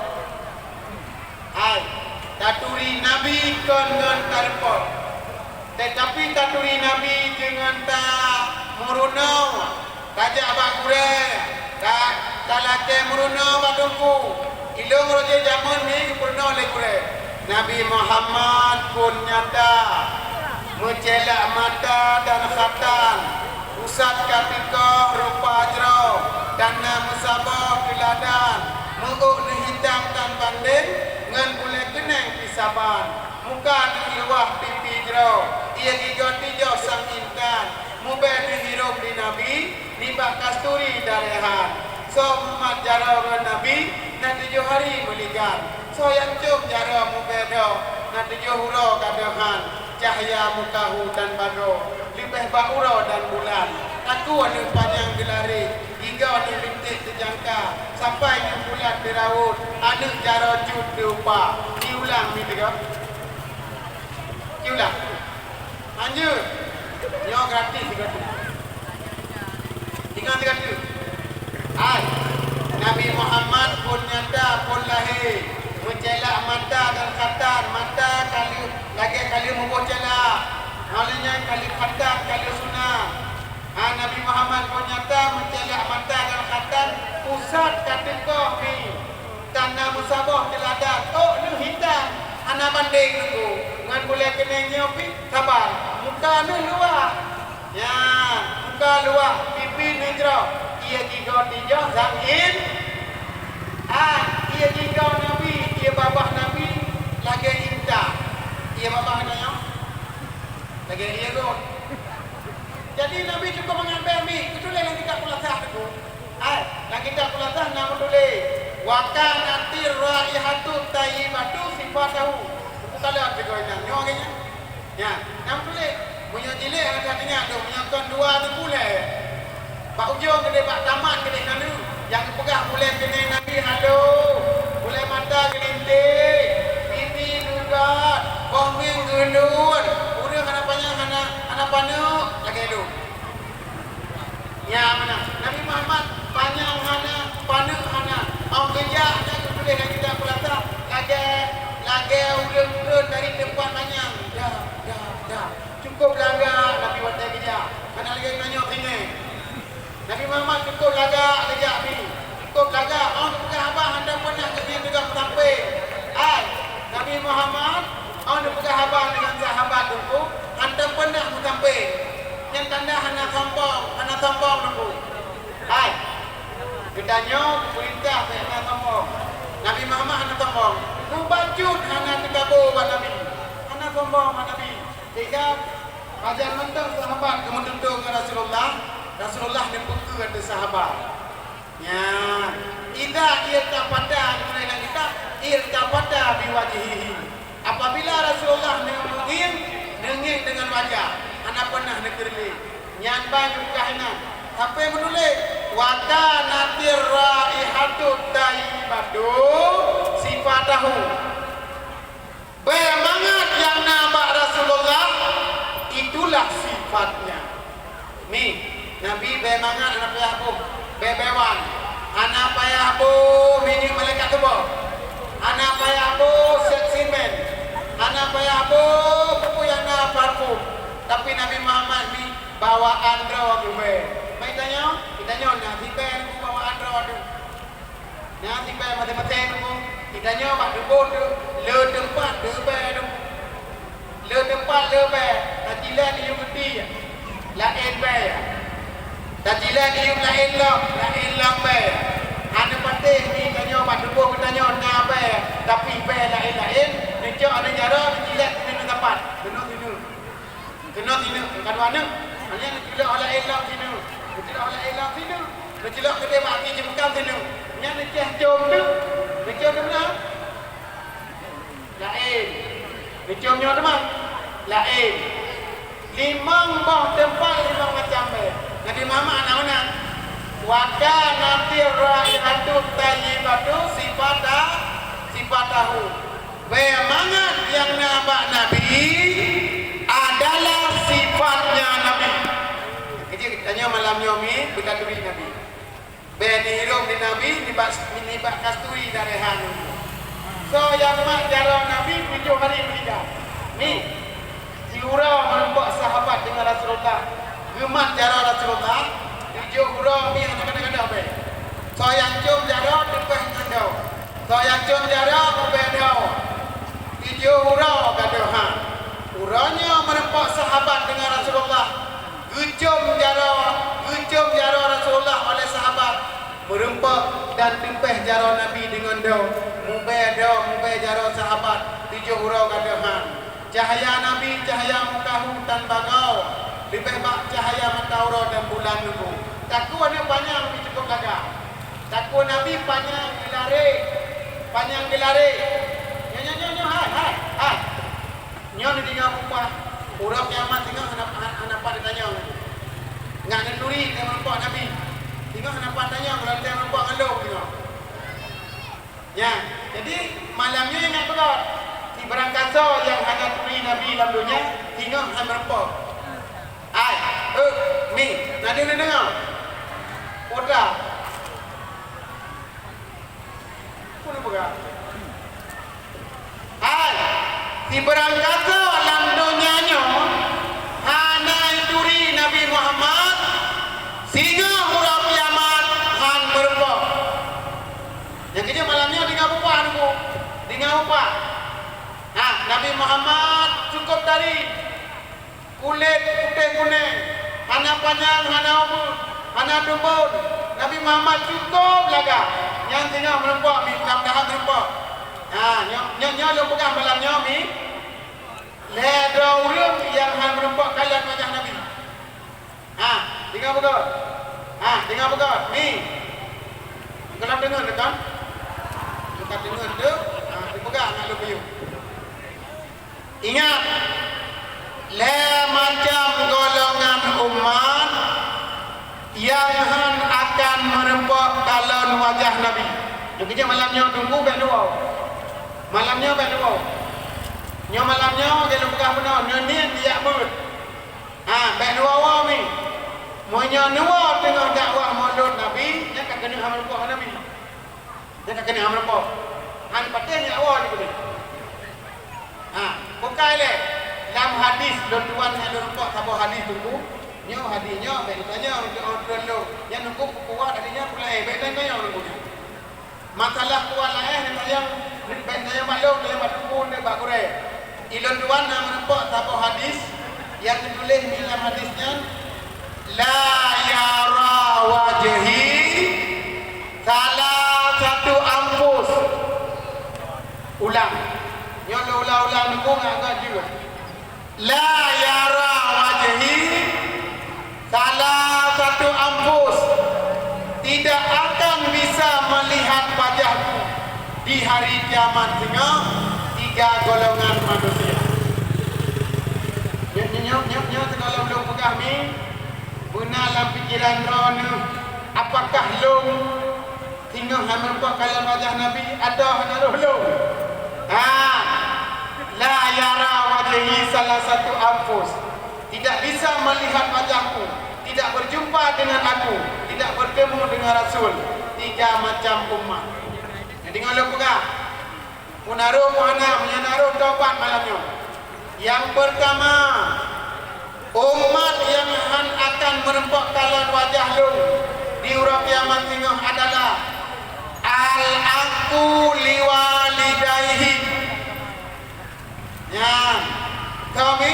Hai, taturi Nabi kon ngon tarumpok. Teutapi taturi Nabi deungon tameurunoe, tajak bak gurée, ta-, talakée meurunoe bak teungku. Ilôn roh jih jameun mi geupeurunoe lé gurée. Nabi Muhammad phon nyata, meucélak mata dan khatan, pusat ka teukoh rupa jroh, dan na meusaboh teuladan, meu-ôk neuh hitam tan bandeng, ngon bulée keuneng pih saban. Muka neuh luwah pipi jroh, ié gigoe tijoh sang intan, mubée neuh hirôm di Nabi, nibak kasturi dan rehan. Soe mumat jaroe ngon Nabi, na tujoh hari meuligan. Soe nyang com jaroe mubée doh, na tujoh uroe gadôh han. Cahya muka hu dan bagoe, leubeh bak uroe dan bulan. Takue neuh panyang geularé, gigoe neuh linték teujangka, sampai neuh bulat teurawot, aneuëk jaroe cut teuupa. Siulang mi teuga. Siulang. Lanjut. Nyoe gratis sigoe teuk. Ingat sigoe teuk. Hai, Nabi Muhammad phon nyata, phon lahé, meucélak mata dan khatan, mata ka lheueh lagée ka lheueh muboh célak. Óh lheueh nyan ka lheueh khatan, ka lheueh sunat. Ha, Nabi Muhammad phon nyata, meucélak mata dan khatan, pusat ka teukoh mi. Tan na meusaboh teuladan, ôk neuh hitam, hana bandeng teungku, ngon bulée keuneng nyoe pih saban, muka neuh luwah. Nyan, muka luwah, pipi neuh jroh, ié gigoe tijoh sang in-, an, ié gigoe Nabi, ié babah Nabi lagée intan. Ié babah geutanyoe lagée ié got. Jadi Nabi cukôp mangat bée mi, keutuléh lam kitab Khulasah teungku. Hai, lam kitab Khulathah na meutuléh, "Wa kanatir raihatut thayyibatu sifatahu." Bukan lewat tiga inang. Nyoe lagèe nyan. Nyan, na meutuléh. Meunyoe jilèe hana teuingat lôn, meunyoe kon dua teupulèe. Bak ujong keudéh, bak tamat keudéh nyan, nyang geupeugah ulèe keuneuk Nabi halo, ulèe mata geulinté, pipi geugat, boh mieng geulon, ureueng hana panyang, hana, hana paneuk lagèe lôn. Ya, meunan. Nabi Muhammad panyang hana, paneuk hana. Óh geujak, na geutuléh lam kitab Khulathah, lagèe, lagèe ureueng treun dari teumpat manyang. Dah, dah, dah. Cukôp lagak Nabi watèe geujak. Hana lagèe tanyoe singoh. Nabi Muhammad cukôp lagak geujak, Mi. Cukôp lagak. Óh geupeugah haba, hana peunah geubiet teuga meusampéng. Hai, Nabi Muhammad, óh geupeugah haba deungon sahabat Teungku, hana peunah meusampéng. Nyan tanda hana sombong, hana sombong Teungku. Hai, geutanyoe geupeurintah bèk hana sombong. Nabi Muhammad hana sombong. Mubacut hana teugabo bak Nabi. Hana sombong bak Nabi. Sehingga pajan mantong sahabat geumeututoe ngon Rasulullah, Rasulullah neupeukeue ateueh sahabat. Nyan, idza iltafata, geutuléh lam kitab, iltafata biwajhihi. Apabila Rasulullah neungieng, neungieng deungon wajah, hana peunah neukeureuléng. Nyan ban geupeugah inan. Sampoe meutuléh, "Wa kanatir raihatut thayyibatu sifatahu." Bèe mangat nyang na bak Rasulullah, itulah sifatnya. Mi, Nabi bèe mangat hana payah boh, bèe-bèe wan. Hana payah boh minyeuk malaikat tuboh. Hana payah boh sèt simen. Hana payah boh peue nyang na parfum. Tapi Nabi Muhammad mi bawaan droe geubèe. Meutanyoe, geutanyoe na sibèe bawaan droe teuh. Nyan sibèe maté-maté nyoe, geutanyoe bak tuboh teuh, le teumpat leubèe nyoe. Le teumpat leubèe, tajilat yum di, laén bèe. Tajilat yum laén lom, laén lom bèe. Hana patéh geutanyoe bak tuboh geutanyoe na bèe, tapi bèe laén-laén, neucok aneuk jaroe, neujilat sineuk-sineuk sapat, sineuk-sineuk. Keunoe sineuk, ka dua neuk. Hanya neucilok laén lam sineuk. Neucilok laén lam sineuk. Neucilok keudéh bak aki jeuem makam sineuk. Nyan neucéh com teuk. Neucom teuk meunan? Laén. Neucom nyoe teuma? Laén. Limong boh teumpat, limong macam bèe. Nabi Muhammad hana meunan. Wa kanatir raihatut thayyibatu sifata, sifatahu. Bèe mangat nyang na bak Nabi adalah sifatnya Nabi. Keujeuet tanyoe malam nyoe mi beutaturi Nabi. Bèe neuhirôm di Nabi nibak, nibak kasturi dan raihan. Soe nyang mat jaroe Nabi tujoh hari meuliga. Mi, siuroe meurumpok sahabat deungon Rasulullah. Geumat jaroe Rasulullah, tujoh uroe mi hana gadôh-gadôh bèe. Soe nyang com jaroe teupèh ngon dao. Soe nyang com jaroe ubèe dao, tujoh uroe gadôh ha. Uroe nyoe meurumpok sahabat deungon Rasulullah, geucom jaroe, geucom jaroe Rasulullah oleh sahabat, meurumpok dan teupèh jaroe Nabi deungon dao, mubèe dao, mubèe jaroe sahabat, tujoh uroe gadôh ha. Cahya Nabi cahya meukahu tan bagau, leubeh bak cahya mata uroe dan bulan nunggu. Takue aneuk panyang mi cukôp lagak. Takue Nabi panyang geularé, panyang geularé. Nyoe, nyoe, nyoe, nyoe, hai, hai, hai. Nyoe neudeungoe peugah, uroe kiamat singoh hana, hana, hana pat tanyong. Ngat neuturi teumeureumpok Nabi. Singoh hana pat tanyong, uroe teumeureumpok ngon lôn singoh. Nyan, jadi malam nyoe ingat beugöt, sibarang kasoe nyang hana turi Nabi lam donya, singoh han meureumpok. Ai, eh, mi, na deuh neudeungoe? Peue dah? Peue neupeugah? Ai, sibarang kasoe lam donya nyoe hana turi Nabi Muhammad, singoh uroe kiamat han meureumpok. Nyang keujeuet malam nyoe deungoe peugah Teungku, deungoe peugah. Ha, Nabi Muhammad cukôp tari, kulét putéh kunéng, hana panyang, hana ubeut, hana tumbon. Nabi Muhammad cukôp lagak. Nyan singoh meureumpok, mi mudah-mudahan meureumpok. Ha, nyoe, nyoe, nyoe lôn peugah malam nyoe, mi. Lhèe droe ureueng nyang han meureumpok kalon wajah Nabi. Ha, deungoe beugöt. Ha, deungoe beugöt. Mi. Kalau deungon kan? Bukan deungon tu, ha, dipeugah ngon lôn miyueb. Ingat, lhée macam golongan umat nyang hán akan meureumpok kalon wajah Nabi. Nyang keujeuet malam nyoe Teungku bék neuwoe. Malam nyoe bék neuwoe. Nyoe malam nyoe, lagée lôn peugah bunoe, neuniet jak beuet. Ha, bék neuwoe-woe mi. Meunyoe neuwoe teungoh dakwah Maulud Nabi, nyan ka keuneuk hana meureumpok ngon Nabi. Nyan ka keuneuk hana meureumpok. Hana patéh nyak woe di keuneuk. Ha, bukai lé. Lam hadis, lôn tuan nyang lôn reumpok saboh hadis Teungku. Nyoe hadis nyoe, bék neutanyong, nyoe ureuëng lôn. Nyan Teungku kuat hadis nyan, peulaén, bék neutanyong Teungku nyan. Masalah kuat laén, neutanyong, bék neutanyong bak lôn, tanyong bak Teungku, nyan bak gurée. Ilôn tuan na meureumpok saboh hadis nyang geutuléh mi lam hadis nyan, "La yara wajhi salasatu anfus." Ulang. Nyoe lôn ulang-ulang Teungku ngon agak jeuet. "La yara wajhi salasatu anfus." Tidak akan bisa melihat wajahku di hari kiamat singoh tiga golongan manusia. Nyoe, nyoe, nyoe, nyoe, nyoe sigohlom lôn peugah mi, beuna lam pikeran droeneuh, apakah lôn singoh hana meureumpok kalon wajah Nabi, atawa hana roh lôn? Ha, la yara wajhi salasatu anfus. Tidak bisa melihat wajahku, tidak berjumpa dengan aku, tidak bertemu dengan Rasul. Tiga macam umat. Jadi, ngon lôn peugah, Meunyoe na roh, meunyoe na roh, tobat malam nyoe. Nyang peurtama, umat nyang hán akan meureumpok kalon wajah lôn di uroe kiamat singoh adalah al-aqu liwalidaihi. Nyan, kami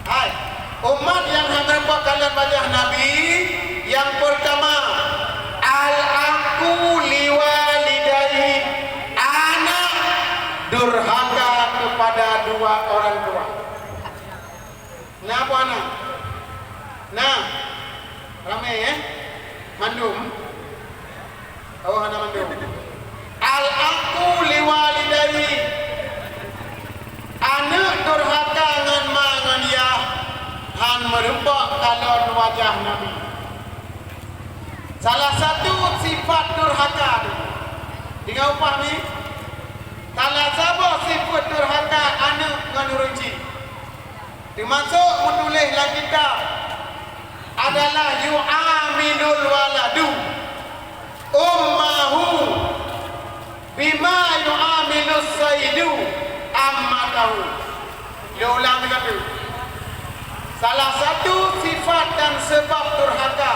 Hai, umat nyang hana meureumpok kalon wajah Nabi, nyang peurtama, al-aqu liwalidayhi, anak durhaka kepada dua orang tua. Na peue hana? Na. Ramé, eh? Mandum. Oh, hana mandum. Al-aqu liwalidayhi. Aneuk durhaka ngon ma ngon yah, hán meureumpok kalon wajah Nabi. Salah satu sifat durhaka tu. Deungö upah ni. Salah saboh sifat durhaka aneuk ngon ureueng chik. Teumasok meutuléh lam kitab adalah yu'amilul waladu ummahu bima yu'amilus saidu ammatahu. Lôn ulang lagi. Salah satu sifat dan sebab durhaka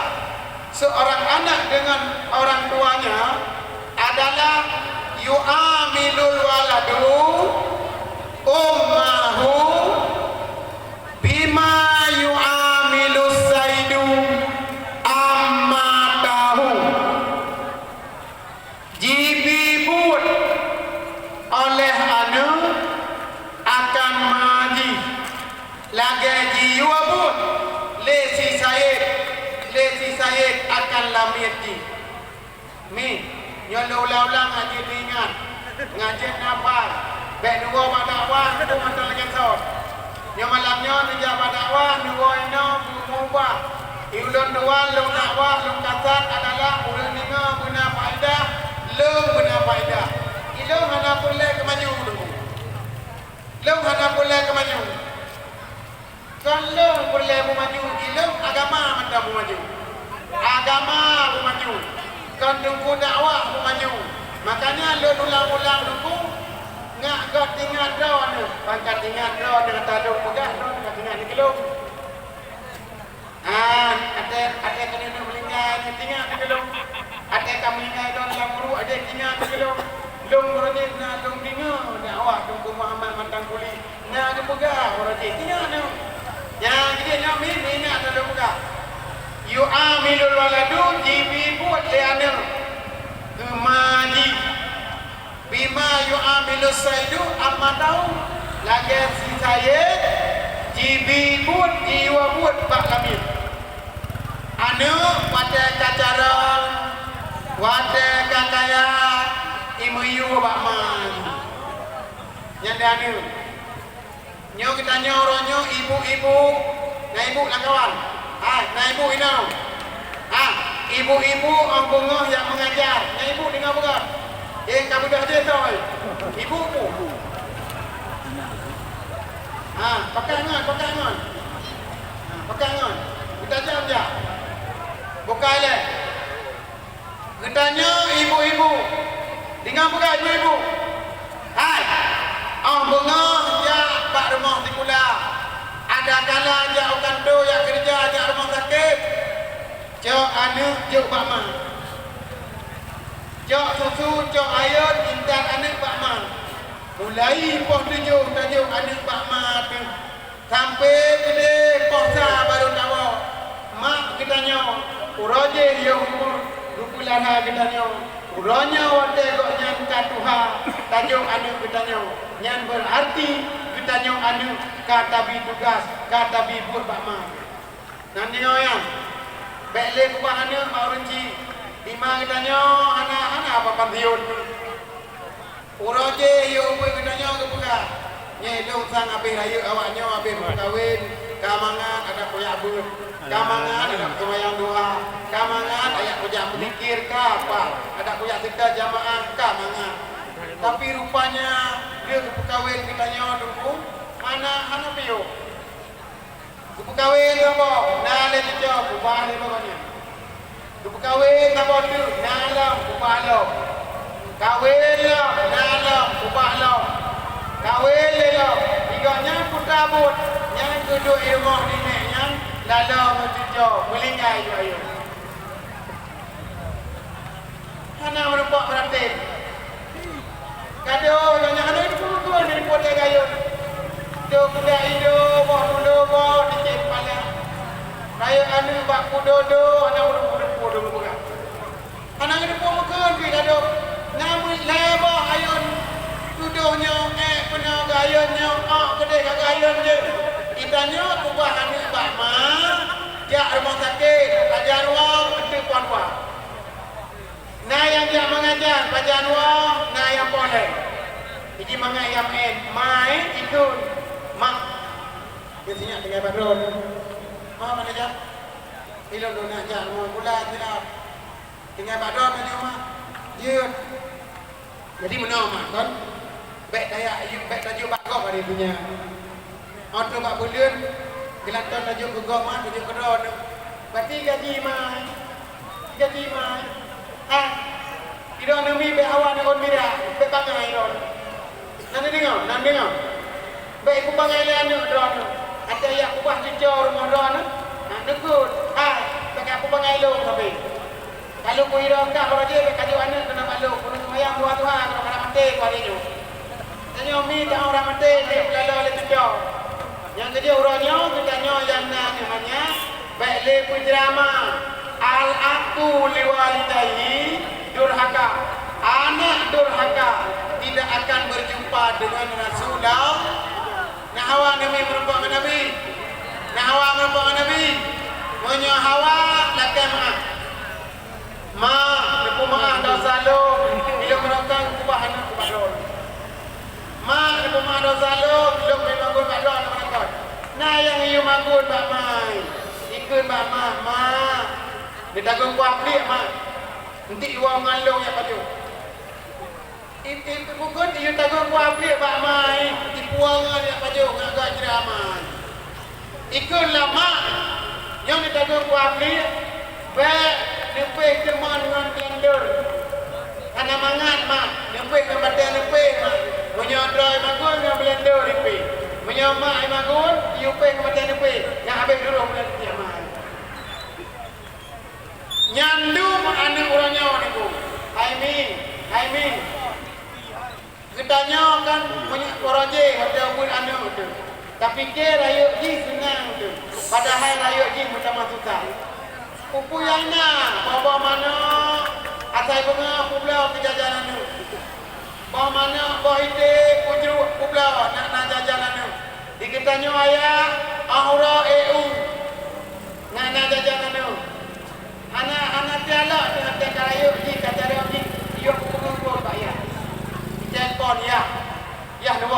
seorang anak dengan orang tuanya adalah yu'amilul waladu ummahu bima yu'amilus saidu ammatahu. Jibi buet oleh aneuk akan ma jih, lagée jiyue buet lé si sayeuet, lé si sayeuet akan lamiet jih. Mi, nyoe lôn ulang-ulang, ngaji teuingat, ngaji nafai, bék neuwoe bak dakwah, neuwoe mantong lagée soe. Nyoe malam nyoe neujak bak dakwah, neuwoe inoe, beumeubah. Ulôn dua lôn dakwah, lôn kasat adalah ureueng deungoe beuna faedah, lôn beuna faedah. Ilôn hana peureulée keumaju, lôn hana peureulée keumaju. Kon lôn peureulée meumaju, ilôn agama mantong meumaju. Agama meumaju. Kon teungku dakwah meumaju. Makanya lôn ulang-ulang teungku, ngak gob tingat droeneuh, ban ka tingat droeneuh ata lôn peugah droeneuh ka tingat dikeulong. Ah, até, até keuneuk meulinggai tingat dikeulong. Até ka meulinggai droeneuh lam uruek até tingat dikeulong. Lôn meureunéh na lôn deungoe dakwah Teungku Muhammad Mantang Kuli. Na geupeugah uroe jih, ingat nyoe. Nyang jih nyoe mi, ingat lôn peugah. Yu'amilul waladu, jibi buet lé aneuk keu ma jih. Bima yu'amilus saidu ammatahu, lagée si sayeuet jibi buet, jiyue buet bak lamiet. Aneuk watèe ka carông, watèe ka kaya, imeuyue bak ma. Nyan di aneuk. Nyoe geutanyoe uroe nyoe ibu-ibu, na ibu lam kawan. Hai, na ibu inoe. Ha, ibu-ibu 'oh beungoh jak mengajar. Na ibu deungoe peugah. Eh, ka beudôh jih soe. Ibu-ibu. Ha, pakat ngon, pakat ngon. Ha, pakat ngon. Geutajam jak. Bukai lé. Geutanyoe ibu-ibu, deungoe peugah ibu-ibu. Hai, 'oh beungoh jak bak rumoh sikula, adakala jak u kantô, jak keureuja, jak rumoh sakét, cok aneuk jok bak ma. Cok susu, cok ayôn, intat aneuk bak ma. Mulai poh tujoh tajok aneuk bak ma teuh. Sampoe keudeh poh sa barô tawoe. Mak geutanyoe, uroe jih yoh umu geupeulara geutanyoe. Uroe nyoe watèe gobnyan ka tuha, tajok aneuk geutanyoe. Nyan beurarti geutanyoe aneuk ka tabi tugaih, ka tabi buet bak ma. Nan nyoe nyan, bèk lé keubah aneuk mak ureueng chik. Di ma geutanyoe hana, hana apa pansiun. Uroe jih yue ubit geutanyoe geupeugah, "Nyeh lôn sang habéh rayeuk awak nyoe habéh meukawén, ka mangat adak kujak beuet, ka mangat adak seumayang duha, ka mangat adak kujak meuzikir, ka apa adak kujak seutôt jamaah, ka mangat." Tapi rupanya, lheueh geupeukawén geutanyoe Teungku, hana, hana piôh. Geupeukawén saboh, na lé cucoe, keubah lé bagoe nyan. Geupeukawén saboh teuk, na lom, keubah lom. Kawén lom, na lom, keubah lom. Kawén lé lom, di gobnyan puta buet, nyan keuh duek i rumoh di nek nyan, lalom ngon cucoe, meulinggai ju ayôn. Hana meurumpok meuratéb. Gadoh nyoe hana jipeubuet di po teu gayôn. Dok kuda ido, boh tulo, boh di cit pala. Rayeuk aneuk bak kudo-do, hana meurumpok-rumpok dong peugah. Hana geuteupeue meukeuen pih gadoh. Na meulet lhèe boh ayôn tudoh nyoe, ék peunoh gayôn nyoe, ôk keudeh ka gayôn jeuet. Geutanyoe keubah aneuk bak ma, jak rumoh sakét, pajan wang, eunteuk pon wang. Na nyang jak mengajar, pajan woe, na nyang poleh. Iji mangat nyang meu'en, "Ma, eh, ikheun." "Mak." Dia sinyak tinggai bak droeneuh. "Ma, mana jak?" "Ilôn lôn nak jak rumoh bulan silap." "Tinggai bak droeneuh nyoe, Mak." "Jeuet." Jadi meunoe, Mak, kon, bèk taya-, bèk tajok bak gob hari punya. Óh trok bak buleuen, geulanton tajok keu gob, Mak, tajok keu droeneuh. Berarti gaji, Mak. Gaji, Mak. Ah, droeneuh mi bèk hawa neuôn mirak, bèk bangai droeneuh. Na neudeungoe, na neudeungoe. Bèk ipeubangai lé aneuk droeneuh. Até jak kubah cucoe rumoh droeneuh, na neukheun. Hai, bèk kapeubangai lôn sabe. Ka lôn kuhidang kah uroe jih, bèk kajok aneuk keunoe bak lôn, keuneuk seumayang tuha-tuha, keuneuk hana maté keu aneuk nyoe. Tanyoe mi, tanyoe hana maté, mi peulaloe lé cucoe. Nyang keujeuet uroe nyoe, geutanyoe nyang na nyoe nyan, bèk lé peuceramah. Al-aqu liwalidayhi durhaka. Anak durhaka tidak akan berjumpa dengan Rasulullah. Na hawa neuh mi meurumpok ngon Nabi? Na hawa meurumpok ngon Nabi? Meunyoe hawa, lakèe meu'ah. Mak, neupeumaah desya lôn, ilôn meurokon kubah aneuk bak droeneuh. Mak, neupeumaah desya lôn, lôn meumagun bak droeneuh meurokon. Na nyang yue magun bak ma, ikheun bak ma, "Mak, neutagun kuah pliek, Mak. Eunteuk iwoe ngon lôn jak pajoh." I, i, bukon iyue tagun kuah pliek bak ma, i, ipuwoe ngon jak pajoh ngon gak ceramah. Ikheun lom, "Mak, nyoe neutagun kuah pliek, bèk neupéh teumon ngon blender. Hana mangat, Mak, neupéh ngon batèe neupéh, Mak. Meunyoe droe magun ngon blender ipéh. Meunyoe mak magun, iyue péh ngon batèe neupéh, nyan habéh duroh buleuen tiep mak." Nyan dum aneuk uroe nyoe niku. Hai mi, hai mi. Geutanyoe kan meunyoe uroe jih watèe ubit aneuk teuh. Tapike rayeuk jih seunang teuh. Padahai rayeuk jih meutamah susah. Peue-peue nyang na, boh-boh manok, asai beungoh peubloe keu jajan aneuk. Boh manok, boh iték, peujruk, peubloe, nak na jajan aneuk. Di geutanyoe ayah, 'oh uroe ék u, nak na jajan aneuk.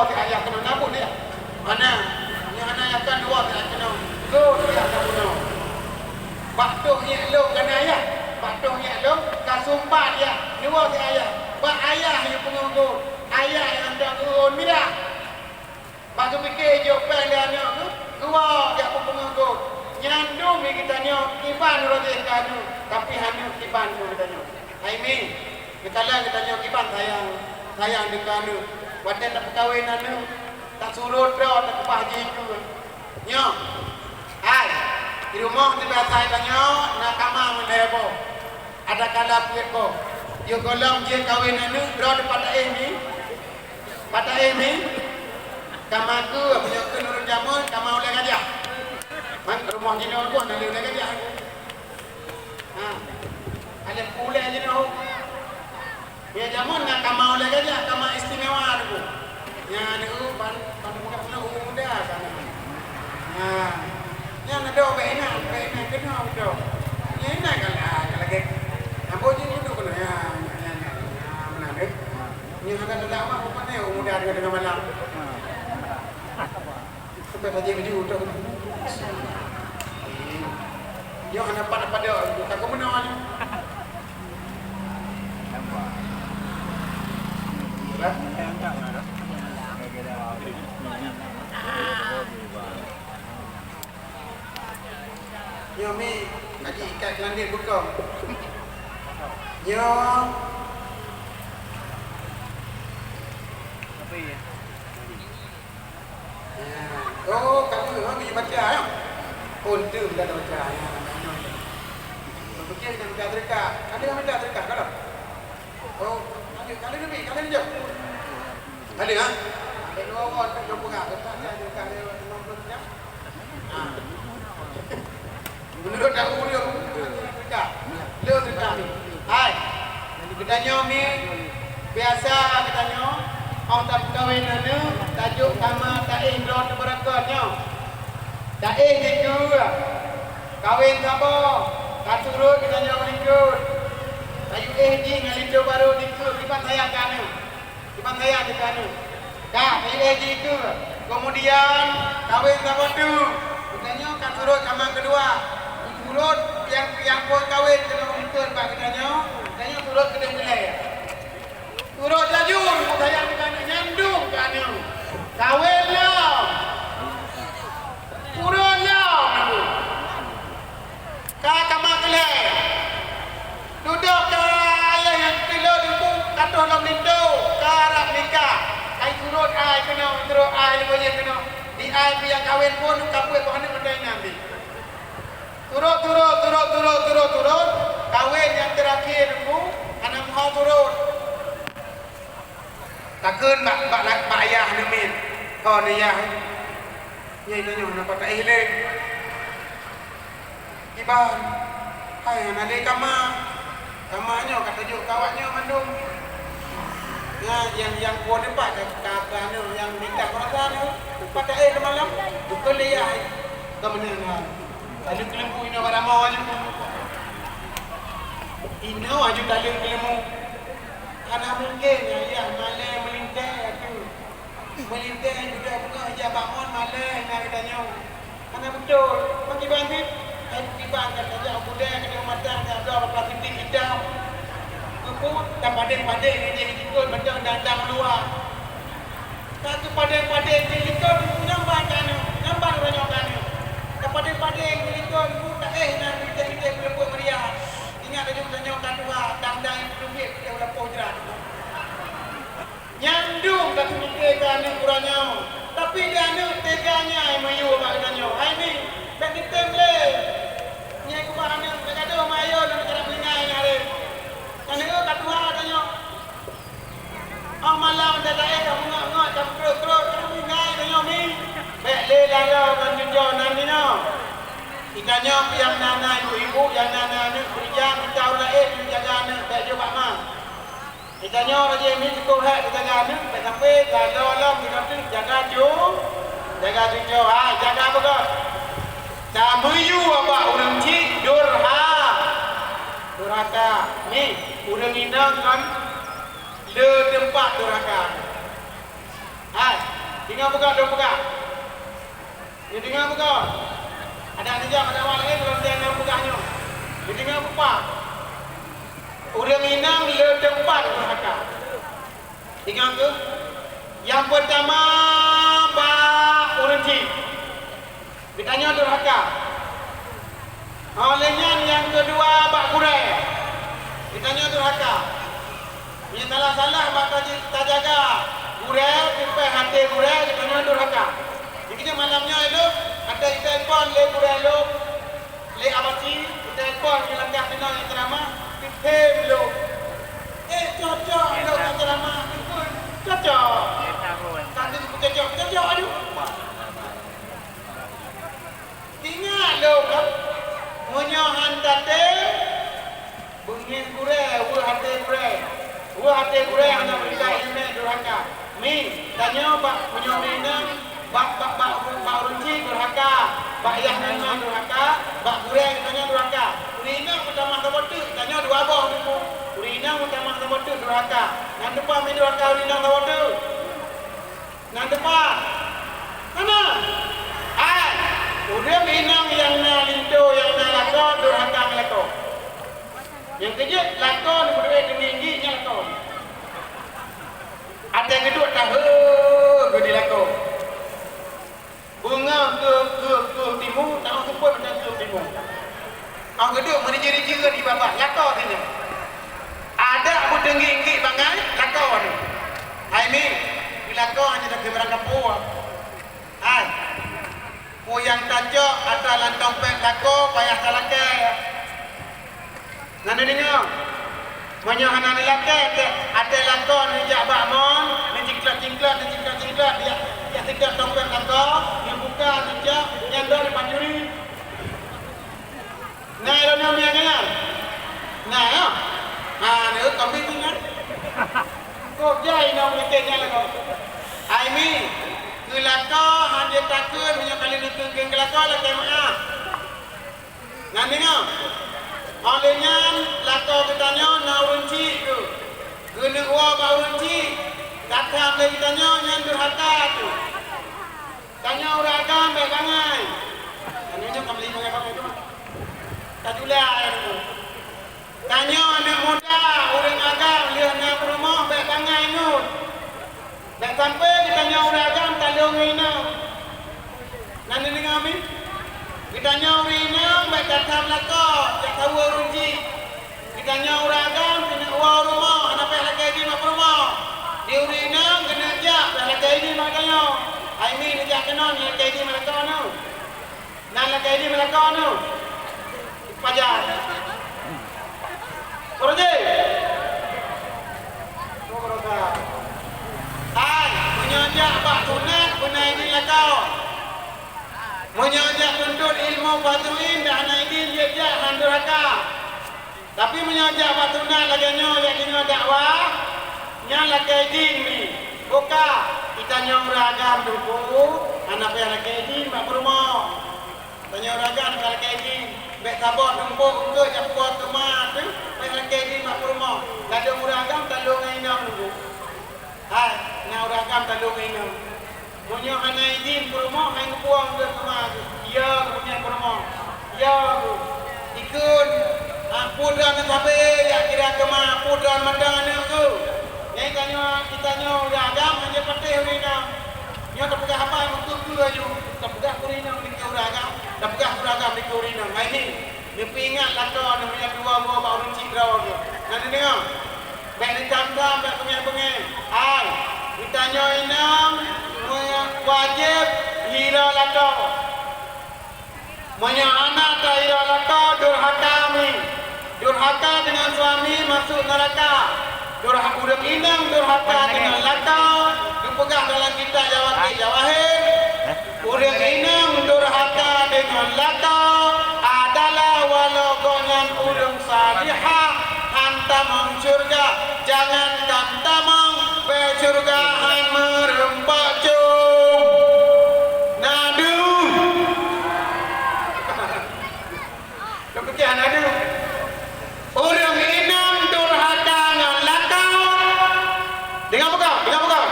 Ayah keunoe nabut ya. Mana? Nyoe hana yakan dua tak keunoe. Go tiah ka bunoe. Bak toh nyek lôn kana ya. Bak toh nyek lôn ka sumbat ya. Dua si ayah. Bak ayah nyang peungeuh go. Ayah nyang hantom geuon mirah. Bak geupike jok péng lé aneuk geuh, geuwoe jak peungeuh go. Nyan dum di geutanyoe kiban roh jih ka aneuk, tapi aneuk kiban keu geutanyoe. Hai mi, geukalon geutanyoe kiban sayang, sayang deuh keu aneuk. Watèe tapeukawen aneuk, tasurot droe takeubah jih keue. Nyoe, hai, di rumoh teubiasa tanyoe na kama meulhèe boh. Ada kala peuet boh. Yoh gohlom jeuet kawen aneuk, droe teupat taéh mi. Pat taéh mi. Kama keue, meunyoe keu ureueng jameun, kama ulèe gajah. Man rumoh jinoe boh na lé ulèe gajah. Ha. Alèh ulèe jinoe. Ya, jameun na kama ulèe gajah, kama istimewa tu. Nya, ni, uh, ban, ban budak na, uh, muda kan. Ha. Nya, na do bèk inan, bèk inan keunoe beutôi. Nya, inan kan, ah, kan lagèe. Ambo jih duduk keunoe, ya, nya, nya, nya. Ah, meunan deh. Nya, ada dakwah, rupanya, uh, muda dengan tengah malam. Sampai saja baju tu. Yo hana pada-pada, tak kau menang. Yo mi, lagi ikat kelandin bekam. Yo. Apa ya? Oh, kamu memang pergi baca, ya? Oh, itu minta baca, ya. Berpikir nak minta sedekah. Ada yang minta sedekah, kalau? Oh, ada, ada lebih, ada lebih. Ada, ha? Ada dua orang tak jumpa, tak ada sedekah dia, lima puluh sedekah. Ha. Meunurot tahu ureueng, le teuka. Hai, geutanyoe mi, biasa geutanyoe, 'oh tapeukawen aneuk, tajok kama taéh droe teubeureukat nyoe. Taéh dikeue, kawen saboh, tasurot geutanyoe likot. Tayue éh jih ngon linto barô dikeue, kiban sayang keu aneuk. Kiban sayang dikeue aneuk. Ka, tayue éh jih keue. Keumudian, kawen saboh teuk. Geutanyoe ka surot kama keudua. Surot nyang, nyang phôn kawen keunoe eunteuk bak geutanyoe. Geutanyoe surot keudeh keulhèe. Surot laju, sayang dikeue aneuk, nyan dum keu aneuk. Kawen lom. Surot lom. Ka kama keulhèe. Dudoe ka ayah nyang teulo ibu ka troh lom linto, ka rab nikah. Ai surot ai keunoe, surot ai leumo jih keunoe. Di ai pih nyang kawen phôn ka buet boh aneuk mantong inan pih. Surot, surot, surot, surot, surot, surot. Kawen nyang teurakhé teungku, hana meuho surot. Takheun bak, bak, bak ayah aneuk miet. Ho neu yah. Nyan tanyoe na pat taéh lé. Kiban, hai hana lé kama. Kama nyoe ka tajok keu awak nyoe mandum. Nyan nyang, nyang phôn nyoe pat ka, ka, ka aneuk nyang nikah rasa nyoe. Pat taéh lé malam. Bukon lé yah. Ka meunan ha. Taleueng keuleumpu inoe bak ramoe nyoe. Inoe aju taleueng keuleumpu. Hana mungken ayah malèe meulintèe ateueh. Meulintèe juda beungoh ija bak mon malèe na geutanyoe. Hana beutôi. Pakriban cit? Hai pakriban ka tajak u keudè, ka tajak u mata, ka bloe bak plastik itam. Keupeue tapadeng-padeng ngon jih jikôt mantong dan dang luwa. Ka teupadeng-padeng jih likot, nyan ban tanyoe, nyan ban uroe nyoe tanyoe. Tapadeng-padeng jih likot, bu taéh na teuntèe-teuntèe peuleumbot meuria. Ingat laju tanyoe ka tuha, dang-dang nyang peuteubiet u lampôh jrat. Nyan dum ka teumike keu aneuk uroe nyoe. Tapi di aneuk teuga nyai meuyue bak geutanyoe. Hai mi, bèk neutem lé. Nyai keubah aneuk, bèk gadoh meuayo lôn karab lingai nyan lé. Aneuk ka tuha tanyoe. 'Oh malam teuka éh ka meungot-ngot, ka meukrot-krot, ka meungai tanyoe mi. Bèk lé laloe ngon cucoe nan jinoe. Geutanyoe nyang na-na ibu-ibu, nyang na-na aneuk, beurijang, geutanyoe laén nyang jaga aneuk, bèk jeuet bak ma. Geutanyoe lagèe mi cukôp hék geujaga aneuk, bèk sampai laloe lom geutanyoe jaga cu-, jaga cucoe, ha, jaga beugöt. Tameuyue bak ureueng chik durha-, durhaka. Mi, ureueng inong ngon le teumpat durhaka. Hai, deungoe peugah, lôn peugah. Neudeungoe peugah. Adak neujak bak dakwah laén, lôn nyang peugah nyoe. Neudeungoe peugah. Ureuëng inong le teumpat durhaka. Ingat keuh, nyang peutama bak ureuëng chik, geutanyoe durhaka. Óh lheueh nyan nyang keudua bak gurée, geutanyoe durhaka. Meunyoe salah-salah bak taji-, tajaga gurée, teupeh até gurée, geutanyoe durhaka. Jikheun malam nyoe lôn, até iteupon lé gurée lôn, lé Abasi, iteupon keu langkah keunoe nyang ceramah, teuthém lôn. Eh, cocok lôn nyang ceramah, teupeu cocok. Tapi cocok, cocok, aduh. Ingat lôn, meunyoe han tatem, beungéh gurée, weueh até gurée. Weueh até gurée hana meukat iéleumé durhaka. Mi, tanyoe bak meunyoe ureuëng inong, bak, bak, bak, bak ureuëng chik durhaka, bak yah ngon ma durhaka, bak gurée tanyoe durhaka. Ureuëng inong meutamah saboh teuk, tanyoe dua boh teuk. Ureuëng inong meutamah saboh teuk durhaka. Nyan teupeu mi durhaka ureuëng inong saboh teuk. Nyan teupeu. Hana. Hai, ureuëng inong nyang na linto, nyang na lakoe, durhaka ngon lakoe. Nyang keujeuet, lakoe neupeuduek teunggik-teunggik nyan lakoe. Até geuduek tahe geuh di lakoe. Beungoh keu, keu, keu timu, tahu seupôt macam keu timu. Óh geuduek meurije-rije di babah, lakoe sinyoe. Adak beuteunggik-teunggik bangai, lakoe nyoe. Hai mi, di lakoe hana takheun barang gampông. Hai. Peue nyang tacok atra lam tompet lakoe payah talakée. Na neudeungoe? Meunyoe hana neulakée, até, até lakoe neujak bak mon, neucingklot-cingklot, neucingklot-cingklot, jak, jak seudot tompet lakoe, neubuka, neucok, nyan droe neupancuri. Na ilôn nyoe miang nyan? Na, ya? Ha, nyoe kopi tu nyan. Kok jai inong meulakée nyan lakoe. Hai mi, keu lakoe han jeuet takheun meunyoe ka lheueh neukheun keu lakoe lakée meu'ah. Nyan deungoe. Óh lheueh nyan lakoe geutanyoe na ureuëng chik geuh. Geuneuk woe bak ureuëng chik. Tatham lé geutanyoe nyan durhaka teuh. Tanyoe ureuëng agam bék bangai. Tanyoe nyoe ka meuli bangai-bangai teuma. Tajula, ya, teuma. Tanyoe aneuëk muda, ureuëng agam lheueh na peurumoh bék bangai ngon. Bék sampoe geutanyoe ureuëng agam talôn ngon inong. Na neudeungoe mi? Geutanyoe ureuëng inong bék tatham lakoe, jak saweue ureuëng chik. Geutanyoe ureuëng agam keuneuk woe u rumoh, hana payah lakée idin bak peurumoh. Di ureuëng inong keuneuk jak, payah lakée idin bak geutanyoe. Hai mi neujak keunoe, neulakée idin bak lakoe nyoe. Na lakée idin bak lakoe nyoe. Pajan. Ureuëng chik. Hai, meunyoe jak bak sunat, beuna idin lakoe. Meunyoe jak tuntut ilmu fadhuin, dak hana idin jeuet jak, han durhaka. Tapi meunyoe jak bak sunat lagée nyoe, jak deungoe dakwah, nyan lakée idin mi. Boh ka, geutanyoe ureuëng agam teungku, hana payah lakée idin bak peurumoh. Tanyoe ureuëng agam ka lakée idin, bék saboh tumpôk eungkôt jak puwoe keuma teuh, payah lakée idin bak peurumoh. Ladôm ureuëng agam talôn ngon inong teungku. Hai, na ureuëng agam talôn ngon inong. Meunyoe hana idin peurumoh, hai neupuwoe eungkôt keuma teuh. Iya, geupeunyan peurumoh. Iya, Bu. Ikheun, ah, peue droeneuh sabe jak kira keuma, peue droeneuh mantong aneuëk geuh. Nyan tanyoe, geutanyoe ureuëng agam hana patéh ureuëng inong. Nyoe tapeugah haba meukeue-keue laju. Tapeugah keu ureuëng inong dikeue ureuëng agam, tapeugah keu ureuëng agam dikeue ureuëng inong. Hai mi, neupeuingat lakoe neuh meunyoe dua boh bak ureuëng chik droe geuh. Na neudeungoe? Bék neutam-tam, bék beungéh-beungéh. Hai, geutanyoe inong wajéb hiroe lakoe. Meunyoe hana tahiroe lakoe, durhaka mi. Durhaka deungon suami masuk neuraka. Durha-, ureuëng inong durhaka deungon lakoe, geupeugah dalam kitab Jawahir, Jawahir, ureuëng inong durhaka deungon lakoe adalah walau gobnyan ureuëng salihah, han tamong syeuruga, jangankan tamong, bak syeuruga han meureumpok com. Nadu. Ka pike hana deuh. Ureuëng inong durhaka ngon lakoe. Deungoe peugah, deungoe peugah.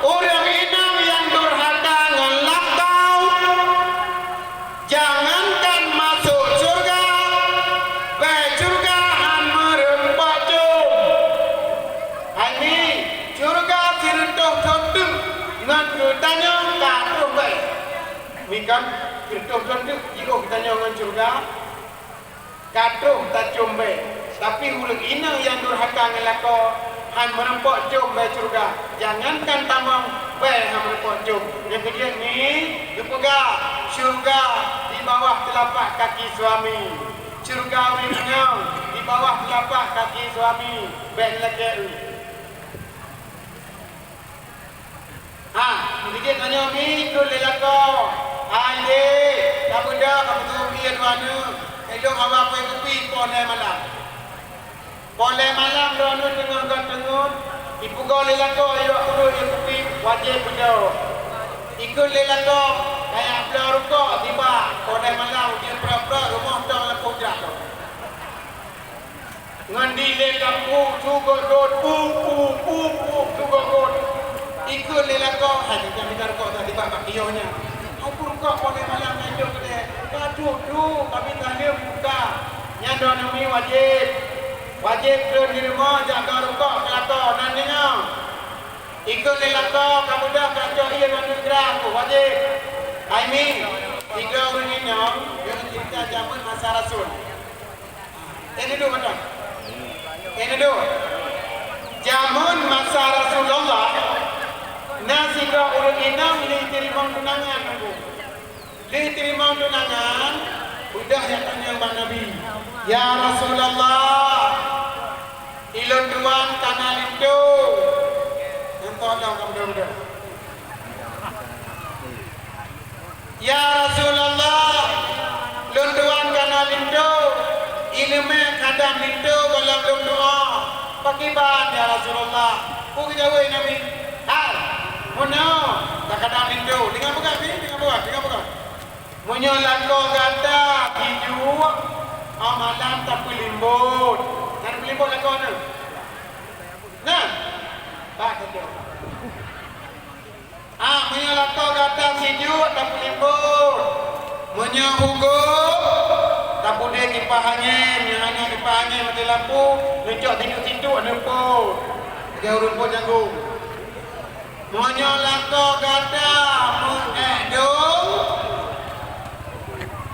Ureuëng inong Kan, keu troh-troh teuk jiôh geutanyoe ngon syeuruga, ka troh tacöm bèe. Tapi ureueng inong nyang durhaka ngon lakoe, han meurumpok cöm bèe syeuruga. Jangankan tamong, bèe han meurumpok cöm. Nyang keujeuet nyoe geupeugah, syeuruga di bawah teulapak kaki suami. Syeuruga ureueng inong di bawah teulapak kaki suami. Bèk neulakèe. Ha, meuseuti tanyoe mi kheun lé lakoe. Hai dek, ka beudôh ka meutueng ie dua neuk. Ilôn hawa kueh kupi poh lhèe malam. Poh lhèe malam droeneuh teungoh göt teungeut, ipeugoe lé lakoe ilôn ureueng ie kupi, wajéb beudôh. Ikheun lé lakoe, kajak bloe rukok siba, poh lhèe malam jeuet prot-prot rumoh tong lampôh jrah. Ngon dilèe kampung, su göt-göt, pu, pu, pu, pu, su göt-göt. Ikheun lé lakoe, hai, jangan minta rukok, tadi bak, bak kios nyan. Hai, peue rukok poh lhèe malam nyan jok keudè. Ka duek-duek, kami taleuem buka. Nyan droeneuh mi wajéb. Wajéb kheun di rumoh jak bloe rukok keu lakoe, nan deungoe. Ikheun lé lakoe, ka beudôh ka cok ie ngon neuk grah, wajéb. Hai mi, sidroe ureueng inong, nyoe ceurita jameun masa Rasul. Eh, dudoe mantong. Eh, dudoe. Jameun masa Rasulullah, na sidroe ureueng inong lheuh teurimong tunangan, Teungku. Lheuh teurimong tunangan, beudôh nyang tanyong bak Nabi, "Ya Rasulullah, ulôn tuan ka na linto." Nyang tolong ka beudôh-beudôh. "Ya Rasulullah, lôn tuan ka na linto, ileumèe kadam linto gohlom lôn tu'oh. Pakiban, ya Rasulullah?" Peue geujaweueb Nabi? "Hai, meunoe, ka kadam linto." Deungon peugah, deungon peugah, deungon peugah. "Meunyoe lakoe gata sijuek, 'oh malam tapeulimbot." Tapeulimbot lakoe nyoe. Nah, bah, Ah, meunyoe lakoe gata sijuek, tapeulimbot. Meunyoe ugoe, tapeuudép kipah angén. Nyang hana kipah angén maté lampu, neucok tiduek-tiduek neupot. Lagèe ureueng pot janggong. Meunyoe lakoe gata meu-ék dong,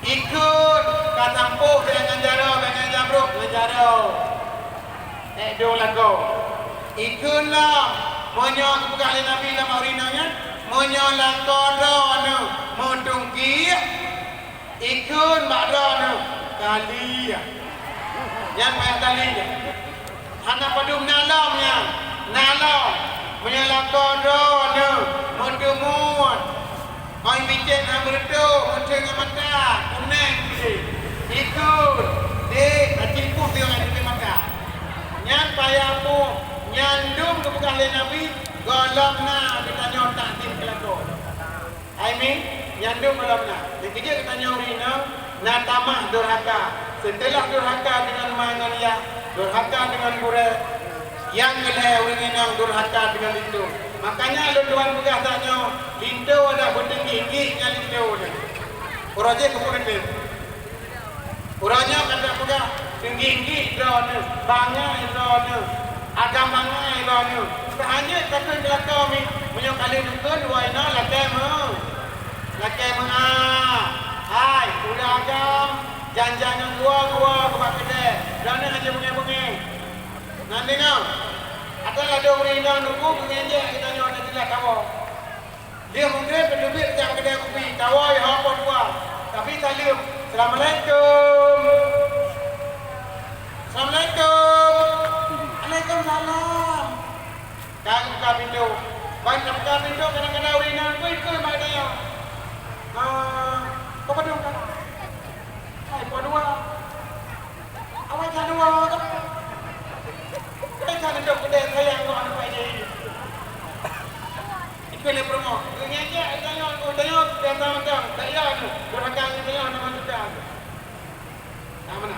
ikheun ka sampôh bèe ngon jaroe, bèe ngon jamrot, ngon jaroe. Ék dong lakoe. Ikheun lom, meunyoe geupeugah lé Nabi lam ureueng inong nyan, meunyoe lakoe droeneuh meutungkiek, ikheun bak droeneuh, "Ka liek." Nyan payah ka liek. Hana padum na lom nyan, na lom. Meunyoe lakoe droeneuh meuteumon, Oi, micén hana meureutôh, meuteun ngon mata, kunéng sidéh. Ikheun, dék, aci pun teuh ngon mata. Nyan payah pun, nyan dum geupeugah lé Nabi, gohlom na geutanyoe takzim keu lakoe. Hai mi, nyan dum gohlom na. Nyang keujeuet geutanyoe ureueng inong, na tamah durhaka. Seuteulah durhaka deungon ma ngon yah, durhaka deungon gurèe, nyang keulhèe ureueng inong durhaka deungon linto. Makanya lôn tuan peugah tanyoe, linto adak beuteunggi-teunggi ngon linto nyan. Uroe jih keupeue teuntèe? Uroe nyoe ka tapeugah, teunggi-teunggi droeneuh, bangai droeneuh, agam bangai droeneuh. Teuhanyut takheun keu lakoe mi, meunyoe ka lheueh neukheun, woe inoe lakèe meu-, lakèe meu'ah. Hai, udah agam, jan-jan ngon gua-gua bak keudè, droeneuh hana beungèh-beungèh. Nyan deungoe, atra ladôm ureueng inong nunggu beungèh jèk geutanyoe na teulat tawoe. Lheueh meugréb, beuteubiet jak keudè kupi, tawoe ho po dua. Tapi saleuem, "Assalamualaikum." "Assalamualaikum." "Waalaikumsalam." Ka buka pintoe. Ban buka pintoe, kadang-kadang ureueng inong pun ikut mak tanyoe. "Ah, peue padum ka?" "Hai, po dua." Awak janua tu. Kita jangan dok kedai sayang kau anak bayi. Ikut ni promo. Ngejek, jangan kau jangan biasa macam. Tak ya tu. Belakang ni jangan nama juga. Nah, mana?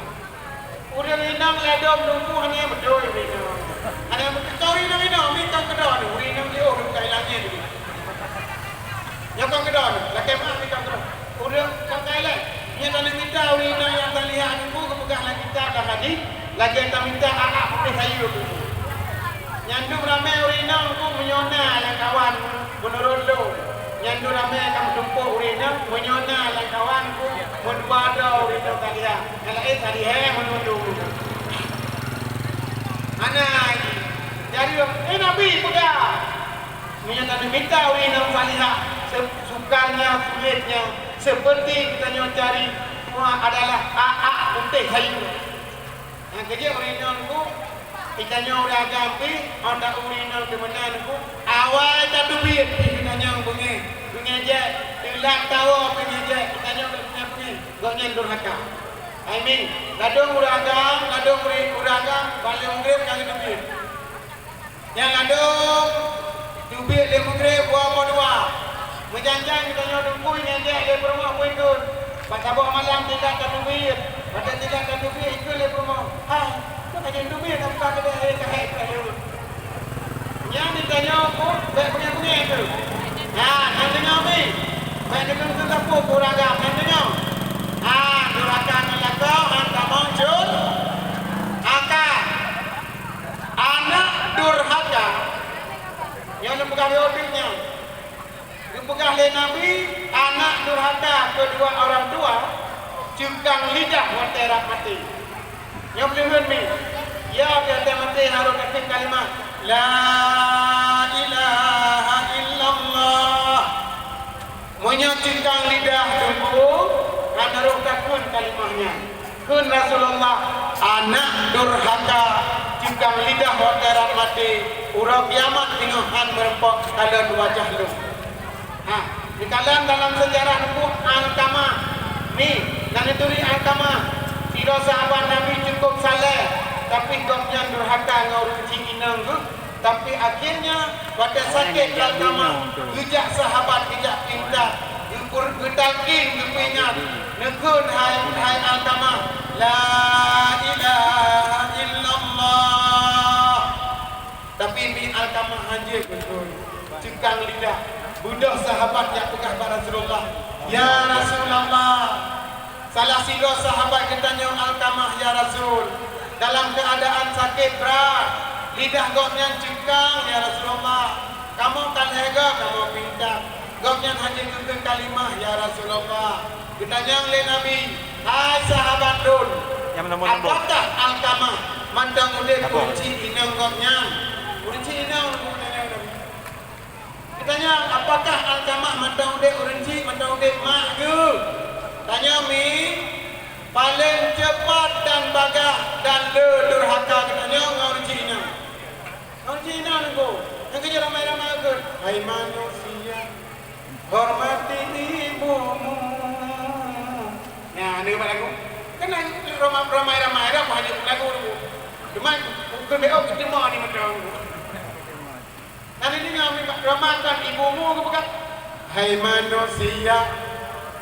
Ureueng inong ladôm nunggu hana beutôi ureueng inong. Hana beutôi ureueng inong, mi kong keudroe ni. Ureueng inong jiôh, ureueng bukai langét ni. Nyoe kong keudroe ni, lakèe meu'ah mi kong keudroe. Ureueng pakai lé. Nyan taneuk mita ureueng inong nyang talihat nunggu geupeugah lam kitab lam hadis, lagèe tamita aak putéh sayeuep. Nyan dum ramé ureueng inong nunggu meunyoe na lam kawan meunurot lôn. Nyan dua ramé ka meutumpôk ureueng inong, meunyoe na lam kawan ku, meudua droe ureueng inong Salihah. Nyang laén Salihah, meunurot ureueng. Hana lagi. Jadi, eh, Nabi peugah, meunyoe tanyoe mita ureueng inong Salihah, se-, sukarnya, sulitnya, seperti geutanyoe cari, semua adalah ak-ak putéh sayur. Nyang keujeuet ureueng inong ku, geutanyoe ureueng agam pih, óh ta ureueng inong teumeunan ku, awai tateubiet pih geutanyoe beungéh, beungéh jai, teulat tawoe beungéh jai, geutanyoe bèk beungéh-beungéh, gobnyan durhaka. Hai Mi, ladôm ureueng agam, ladôm ureueng, ureueng agam, bak lhèe Maghrib ka geuteubiet. Nyang ladôm teubiet lé Maghrib, woe po dua. Meujan-jan geutanyoe teungku nyang jai lé peurumoh peue kheun. Bak saboh malam tinggai tateubiet. Watèe tinggai tateubiet, ikheun lé peurumoh, "Hai, nyoe ka jeuet teubiet, ka buka keudè, hai, ka hék, ka hék." Nyan geutanyoe pun bèk beungèh-beungèh keu. Nah, nyan deungoe Mi. Bèk neukheun-kheun sapeue keu ureueng agam, nyan deungoe. Nah, durhaka ngon lakoe, han tamong jeuet. Angka. Anak durhaka, nyoe neupeugah lé udeb nyan. Geupeugah lé Nabi, anak durhaka kedua orang tua, cukang lidah watèe rab maté. Nyoe peuleuheuen Mi, ya watèe maté harôh takheun kalimah, "La ilaha illallah." Meunyoe cukang lidah teungku, hana rhoh takheun kalimah nyan. Kheun Rasulullah, "Anak durhaka, cukang lidah watèe rab maté, uroe kiamat teungoh han meurumpok kalon wajah lôn." Ha, neukalon dalam seujarah teungku Alkamah. Mi, na neuturi Alkamah, sidroe sahabat Nabi cukup saleh, tapi gobnyan durhaka ngon ureueng chik inong geuh. Tapi akhirnya, watèe sakét Alkamah, geujak sahabat, geujak pinta, geukur-, geutalkin, geupeuingat, neukheun, "Hai, hai Alkamah, la ilaha illallah." Tapi Mi, Alkamah hanjeuet beutôi, cukang lidah. Beudôh sahabat nyang peugah bak Rasulullah, "Ya Rasulullah, salah sidroe sahabat geutanyoe Alkamah, ya Rasul, dalam keuadaan sakét brat. Lidah gobnyan cukang, ya Rasulullah. Kamoe ka lhèe goe kamoe pinta, gobnyan hana geukheun kalimah, ya Rasulullah." Geutanyong lé Nabi, "Hai sahabat lôn, apakah Alkamah mantong udeb ureueng chik inong gobnyan?" Ureueng chik inong, geutanyong Nabi. Geutanyong, "Apakah Alkamah mantong udeb ureueng chik, mantong udeb mak geuh?" Tanyoe Mi, paleng cepat dan bagah dan le durhaka geutanyoe ngon ureueng chik inong. Ngon ureueng chik inong teungku, nyang keujeuet ramai-ramai kheun, "Hai manusia, hormati ibumu." Nah, ni lagu. Kan ramai-ramai dah, apa hanya lagu tu. Cuma, bukan B O, kita mau ni macam. Nah, ini nyoe, "Hormati ibumu," geupeugah. "Hai manusia,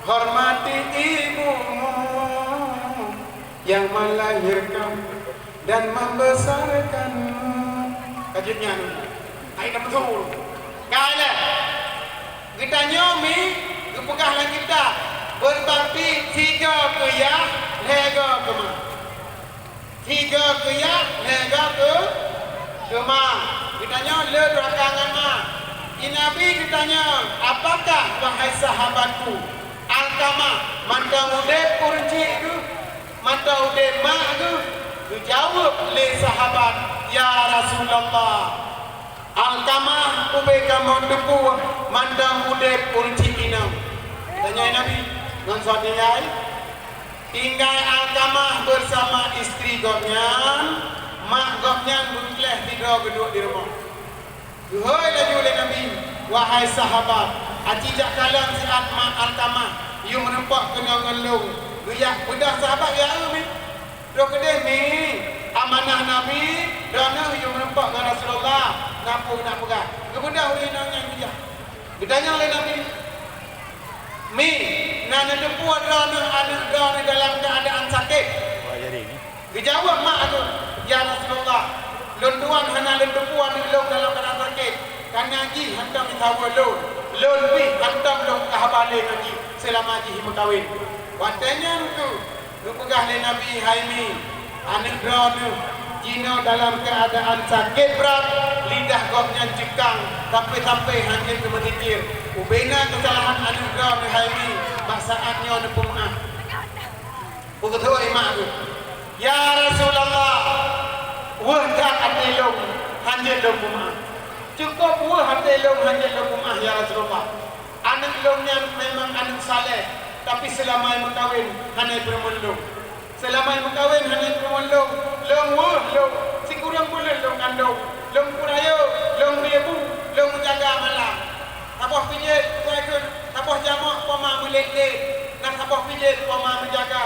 hormati ibumu yang melahirkan dan membesarkanmu." Ka jeuet nyan. Hai dah beutôi. Ka lheuh. Geutanyoe Mi geupeugah lam kitab, beubakti sigoe keu yah, lhèe goe keu ma. Sigoe keu yah, lhèe goe keu, keu ma. Geutanyoe le durhaka ngon ma. Di Nabi geutanyong, "Apakah, wahai sahabatku, Alkamah mantong udeb ureueng chik geuh, mantong udeb mak geuh?" Geujaweueb lé sahabat, "Ya Rasulullah, Alkamah ubé kamoe teupeue mantong udeb ureueng chik inong." Geutanyong Nabi, "Ngon soe tinggai?" "Tinggai Alkamah beusama istri gobnyan, mak gobnyan beungkléh sidroe geuduek di rumoh." Geuhôi laju lé Nabi, "Wahai sahabat, aci jak kalon siat mak Alkamah, yue meurumpok keunoe ngon lôn." Geujak beudôh sahabat, "Ya, Mi, troh keudeh, Mi, amanah Nabi, droeneuh yue meurumpok ngon Rasulullah, na peue nak peugah." Geubeudôh ureueng inong nyan geujak. Geutanyong lé Nabi, "Mi, na neuteupeue droeneuh aneuk droeneuh dalam keuadaan sakét?" Geujaweueb mak geuh, "Ya Rasulullah, lôn tuan hana lôn teupeue aneuk lôn dalam keuadaan sakét, kareuna jih hantom jisaweue lôn, lôn pih hantom lôn peugah haba lé ngon jih seulama jih meukawen." Watèe nyan kheueh geupeugah lé Nabi, "Hai Mi, aneuk droeneuh jinoe dalam keuadaan sakét brat, lidah gobnyan cukang, sampai-sampai hana geumeutikir. Ubena keusalahan aneuk droe neuh hai mi, bak saát nyoe neupeumeuáh. Beugeuthôi mak geuh, "Ya Rasulullah, weueh that até lôn, hanjeuet lôn peumeuáh. Cukôp weueh até lôn, hanjeuet lôn peumeuáh, ya Rasulullah. Aneuk lôn nyan memang aneuk saleh, tapi seulama meukawen hana peurumoh lôn. Seulama meukawen hana peurumoh lôn, lôn weueh lôn, sikureueng buleuen lôn kandong, lôn peurayeuk, lôn bri bu, lôn meujaga malam. Saboh pijét, saboh jamok poma meulét-lét, na saboh pijét poma meujaga.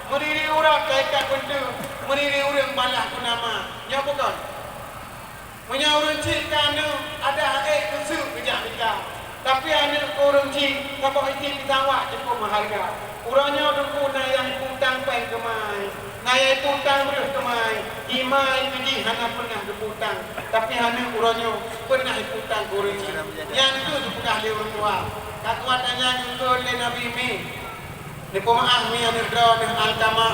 Meuriri urat ka ikat beunteue, meuriri ureuëng balah guna ma. Nyoe bukon?" Meunyoe ureuëng chik keu aneuk, adak ék keuseuk geujak mita. Tapi aneuk keu ureuëng chik, saboh iték pisang wak cukôp meuhareuga. Uroe nyoe Teungku na nyang ipeutang péng keumai, na nyang ipeutang breueh keumai, imai keu jih hana peunah geupeu-utang. Tapi aneuk uroe nyoe peunah ipeutang keu ureuëng chik. Nyan kheueh geupeugah lé ureuëng tuha. Ka kuat dan nyan geukheun lé Nabi mi. Neupeumeuáh mi aneuk droe neuh Alkamah,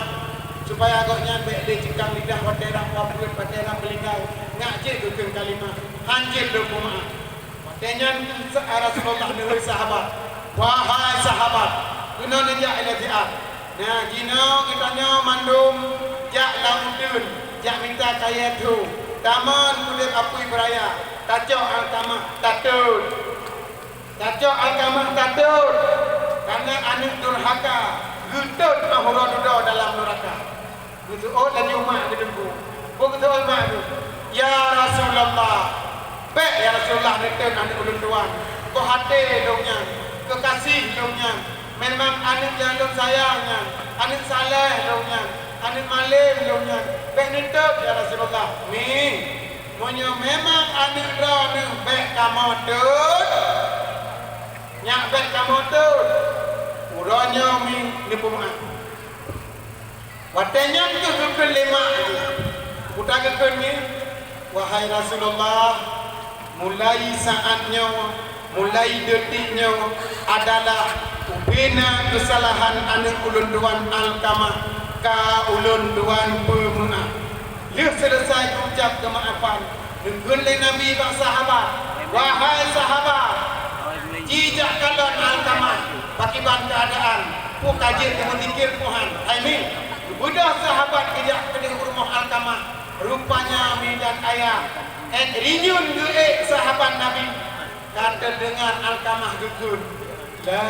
supaya gobnyan bék lé cikang lidah watée rab peuet, watée rab meulinggai, nyak jeuet geukheun kalimah, "Hanjeuet lôn peumeuáh." Watée nyan Rasulullah neuhôi sahabat, "Wahai sahabat, keunoe neujak ilée siat." Nah, jinoe geutanyoe mandum jak lam uteuen, jak mita kayée tho, tamong udeb apui beuraya, tacok Alkamah, tatot. Tacok Alkamah tatot, karena aneuk durhaka, geutot meuhura dudoe dalam nuraka. Geuseuôt laju mak geuh Teungku. Beugeutu'ôt mak geuh, "Ya Rasulullah, bék ya Rasulullah neutot aneuk ulôn tuan. Keu até lôn nyan, keu kasih lôn nyan, memang aneuk nyang lôn sayang nyan, aneuk saleh lôn nyan, aneuk malém lôn nyan, bék neutot ya Rasulullah." Mi, Meunyoe memang aneuk droeneuh bék kamoe tot, nyak bék kamoe tot, uroe nyoe mi neupeumeuáh. Watée nyan kheueh geukheun lé mak geuh, "Peue geukheun nyoe, wahai Rasulullah, mulai saát nyoe, mulai detik nyoe adalah ubena keusalahan aneuk ulôn tuan Alkamah ka ulôn tuan peumeuáh." Lheueh seuleusai geucab keumaafan, geukheun lé Nabi bak sahabat, "Wahai sahabat, jijak kalon Alkamah, pakiban keuadaan, peue ka jeuet keu meuzikir Tuhan." Hai mi, geubeudôh sahabat geujak keudeh u rumoh Alkamah. Rupanya mi dan ayah, ék rinyueng geuék sahabat Nabi. Ka teudeungo Alkamah geukheun, "La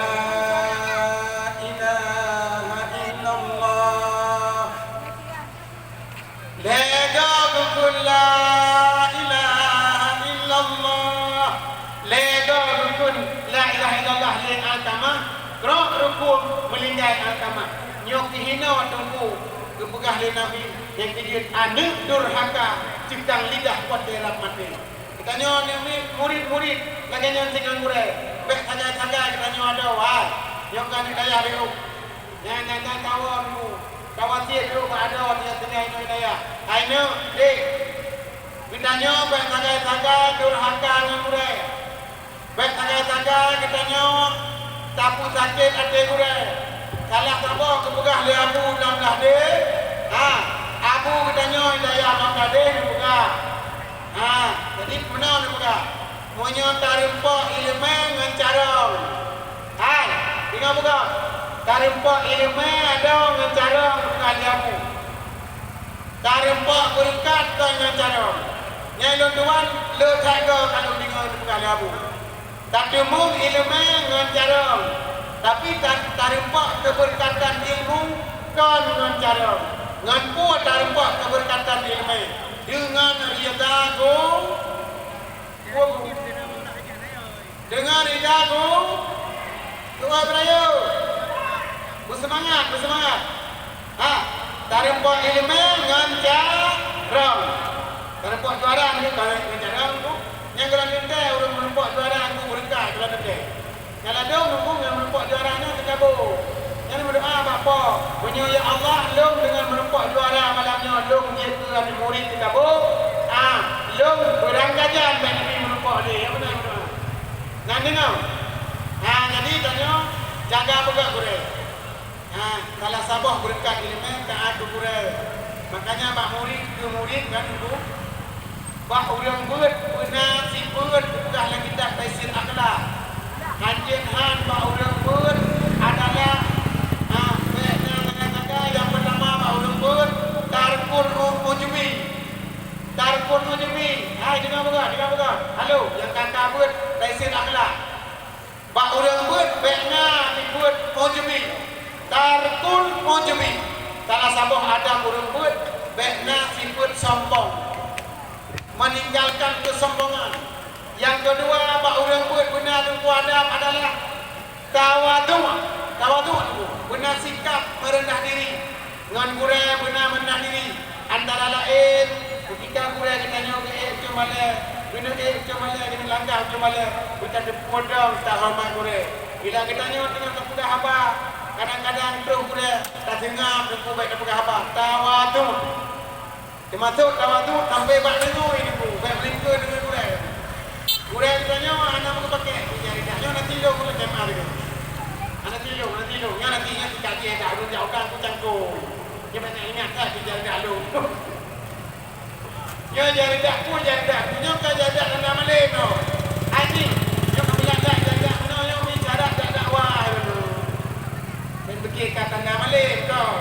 ilaha illallah." Lhée goe geukheun, "La ilaha illallah." Lhée goe geukheun, "La ilaha illallah," lé Alkamah, trok rukuk meulinggai Alkamah. Nyoe keuhinoe Teungku geupeugah lé Nabi nyang keujeuet aneuk durhaka, cikang lidah watée rab maté. Geutanyoe nyoe mi-, murit-murit lagée nyan singoh gurée, bék sagai-sagai geutanyoe adoe, hai. Nyoe ka aneuk dayah beu. Nyan, nyan, nyan kawoe nyoe. Kawoe sie beu bak adoe tieb tinggai nyoe dayah. Hai nyoe, dek. Geutanyoe bék sagai-sagai durhaka ngon gurée. Bék sagai-sagai geutanyoe tapeusakét até gurée. Salah saboh geupeugah lé Abu lam blah deh, ha, Abu geutanyoe dayah lam blah deh geupeugah. Ha, jadi meunoe neupeugah, meunyoe tareumpok iéleumé ngon carông. Hai, deungoe peugah, tareumpok iéleumé adoe ngon carông, peugah lé Abu. Tareumpok beureukat kon ngon carông. Nyan lôn tuan, le that goe ka lôn deungoe neupeugah lé Abu. Tateumeung iéleumé ngon carông, tapi ta-, tareumpok keubeureukatan ilmu kon ngon carông. Ngon peue tareumpok keubeureukatan iéleumé? Deungon rida geu-, guru. Deungon rida geu-, geupeurayeuk. Beuseumangat, beuseumangat. Ha, tareumpok iéleumé ngon carông. Tareumpok juara ngon, ngon carông tu. Nyang gohlom teuntée ureuëng meureumpok juara ngon beureukat gohlom teuntée. Nyang ladôm nunggu ngon meureumpok juara nyan teukaboe. Nyan meudoá bak Po, "Meunyoe ya Allah lôn deungon meureumpok juara malam nyoe lôn jeuet keu aneuk murit teukaboe, ah, lôn beurangkajan bak Nabi meureumpok lé." Ya beuna meudoá. Nyan deungoe. Ha, jadi tanyoe jaga peugah gurée. Ha, salah saboh beureukat iéleumé taát keu gurée. Makanya bak murit keu murit kan guru, bak ureuëng beuet peuna sifeuet geupeugah lam kitab Taisir Akhlak. Hanjeuet han bak ureuëng beuet adalah, ah, bèk na meusaga-saga. Nyang peutama bak ureuëng beuet, tarkun u-, ujubi. Tarkun ujubi. Hai, deungoe beugah, deungoe beugah. Halo, nyang ka-ka beuet, taiseuet akhlak. Bak ureuëng beuet bèk na sifeuet ujubi. Tarkun ujubi. Salah saboh adab ureuëng beuet bèk na sifeuet sombong. Meninggalkan kesombongan. Nyang keudua, bak ureuëng beuet beuna teungku adab adalah tawadhu'. Tawadhu' niku beuna sikap meureundah diri. Ngon gurèe beuna meureundah diri. Antara laén, keutika gurèe geutanyoe geuék u cot malèe, geuneuk ék u cot malèe, geuneuk langkah u cot malèe, beutateupeu dong tahoreumat gurèe. Bila geutanyoe teungoh tapeugah haba, kadang-kadang troh gurèe taseungab teungku bèk tapeugah haba. Tawadhu'. Teumasok tawadhu' sampoe bak deungoe teungku, bèk meulingkeue deungon gurèe. Gurèe geutanyoe hana meupakék, jaridah nyoe na tilông lagèe ma lagèe. Hana tilông, hana tilông. Nyan na tilông, nyan sikat jih dah, ulôn jak udang kucangkong. Nyoe banyak ingat that, jaridah lôn. Nyoe jaridah ku, jaridah ku. Nyoe ka jaridah tanda malém nyoe. Hai nyoe, nyoe ka meulandak jaridah meunoe, nyoe mi syarat jak dakwah. Dan beutôi ka tanda malém kah.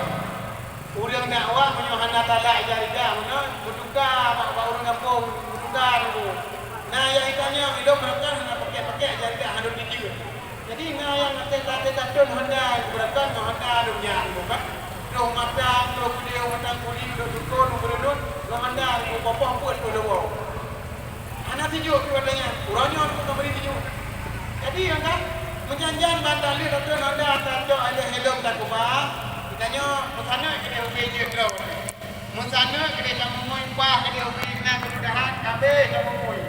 Ureuëng dakwah meunyoe hana talak jaridah meunoe, meutuga bak, bak ureuëng gampông, meutuga teungku. Na nyang geutanyoe, ilôn meurakan hana pakék-pakék jaridah, hana jijeuet. Jadi, na nyang até, até tathon honda, meurakan ngon honda lôn nyan, bukan? Troh mata, troh keudéh, mata kuli, troh sukon, meureunud, ngon honda, poh-poh peuet peuet lewat. Hana tijok pih watèe nyan, uroe nyoe teungku ka bri tijok. Jadi, nyang ka meujan-jan ban taleuek ateueh honda tacok aléh helm takeubah, geutanyoe meusaneuk keudéh ubé jeuet droe. Meusaneuk keudéh tamumui, paih keudéh ubé, meunan keumudahan, ka abéh tamumui.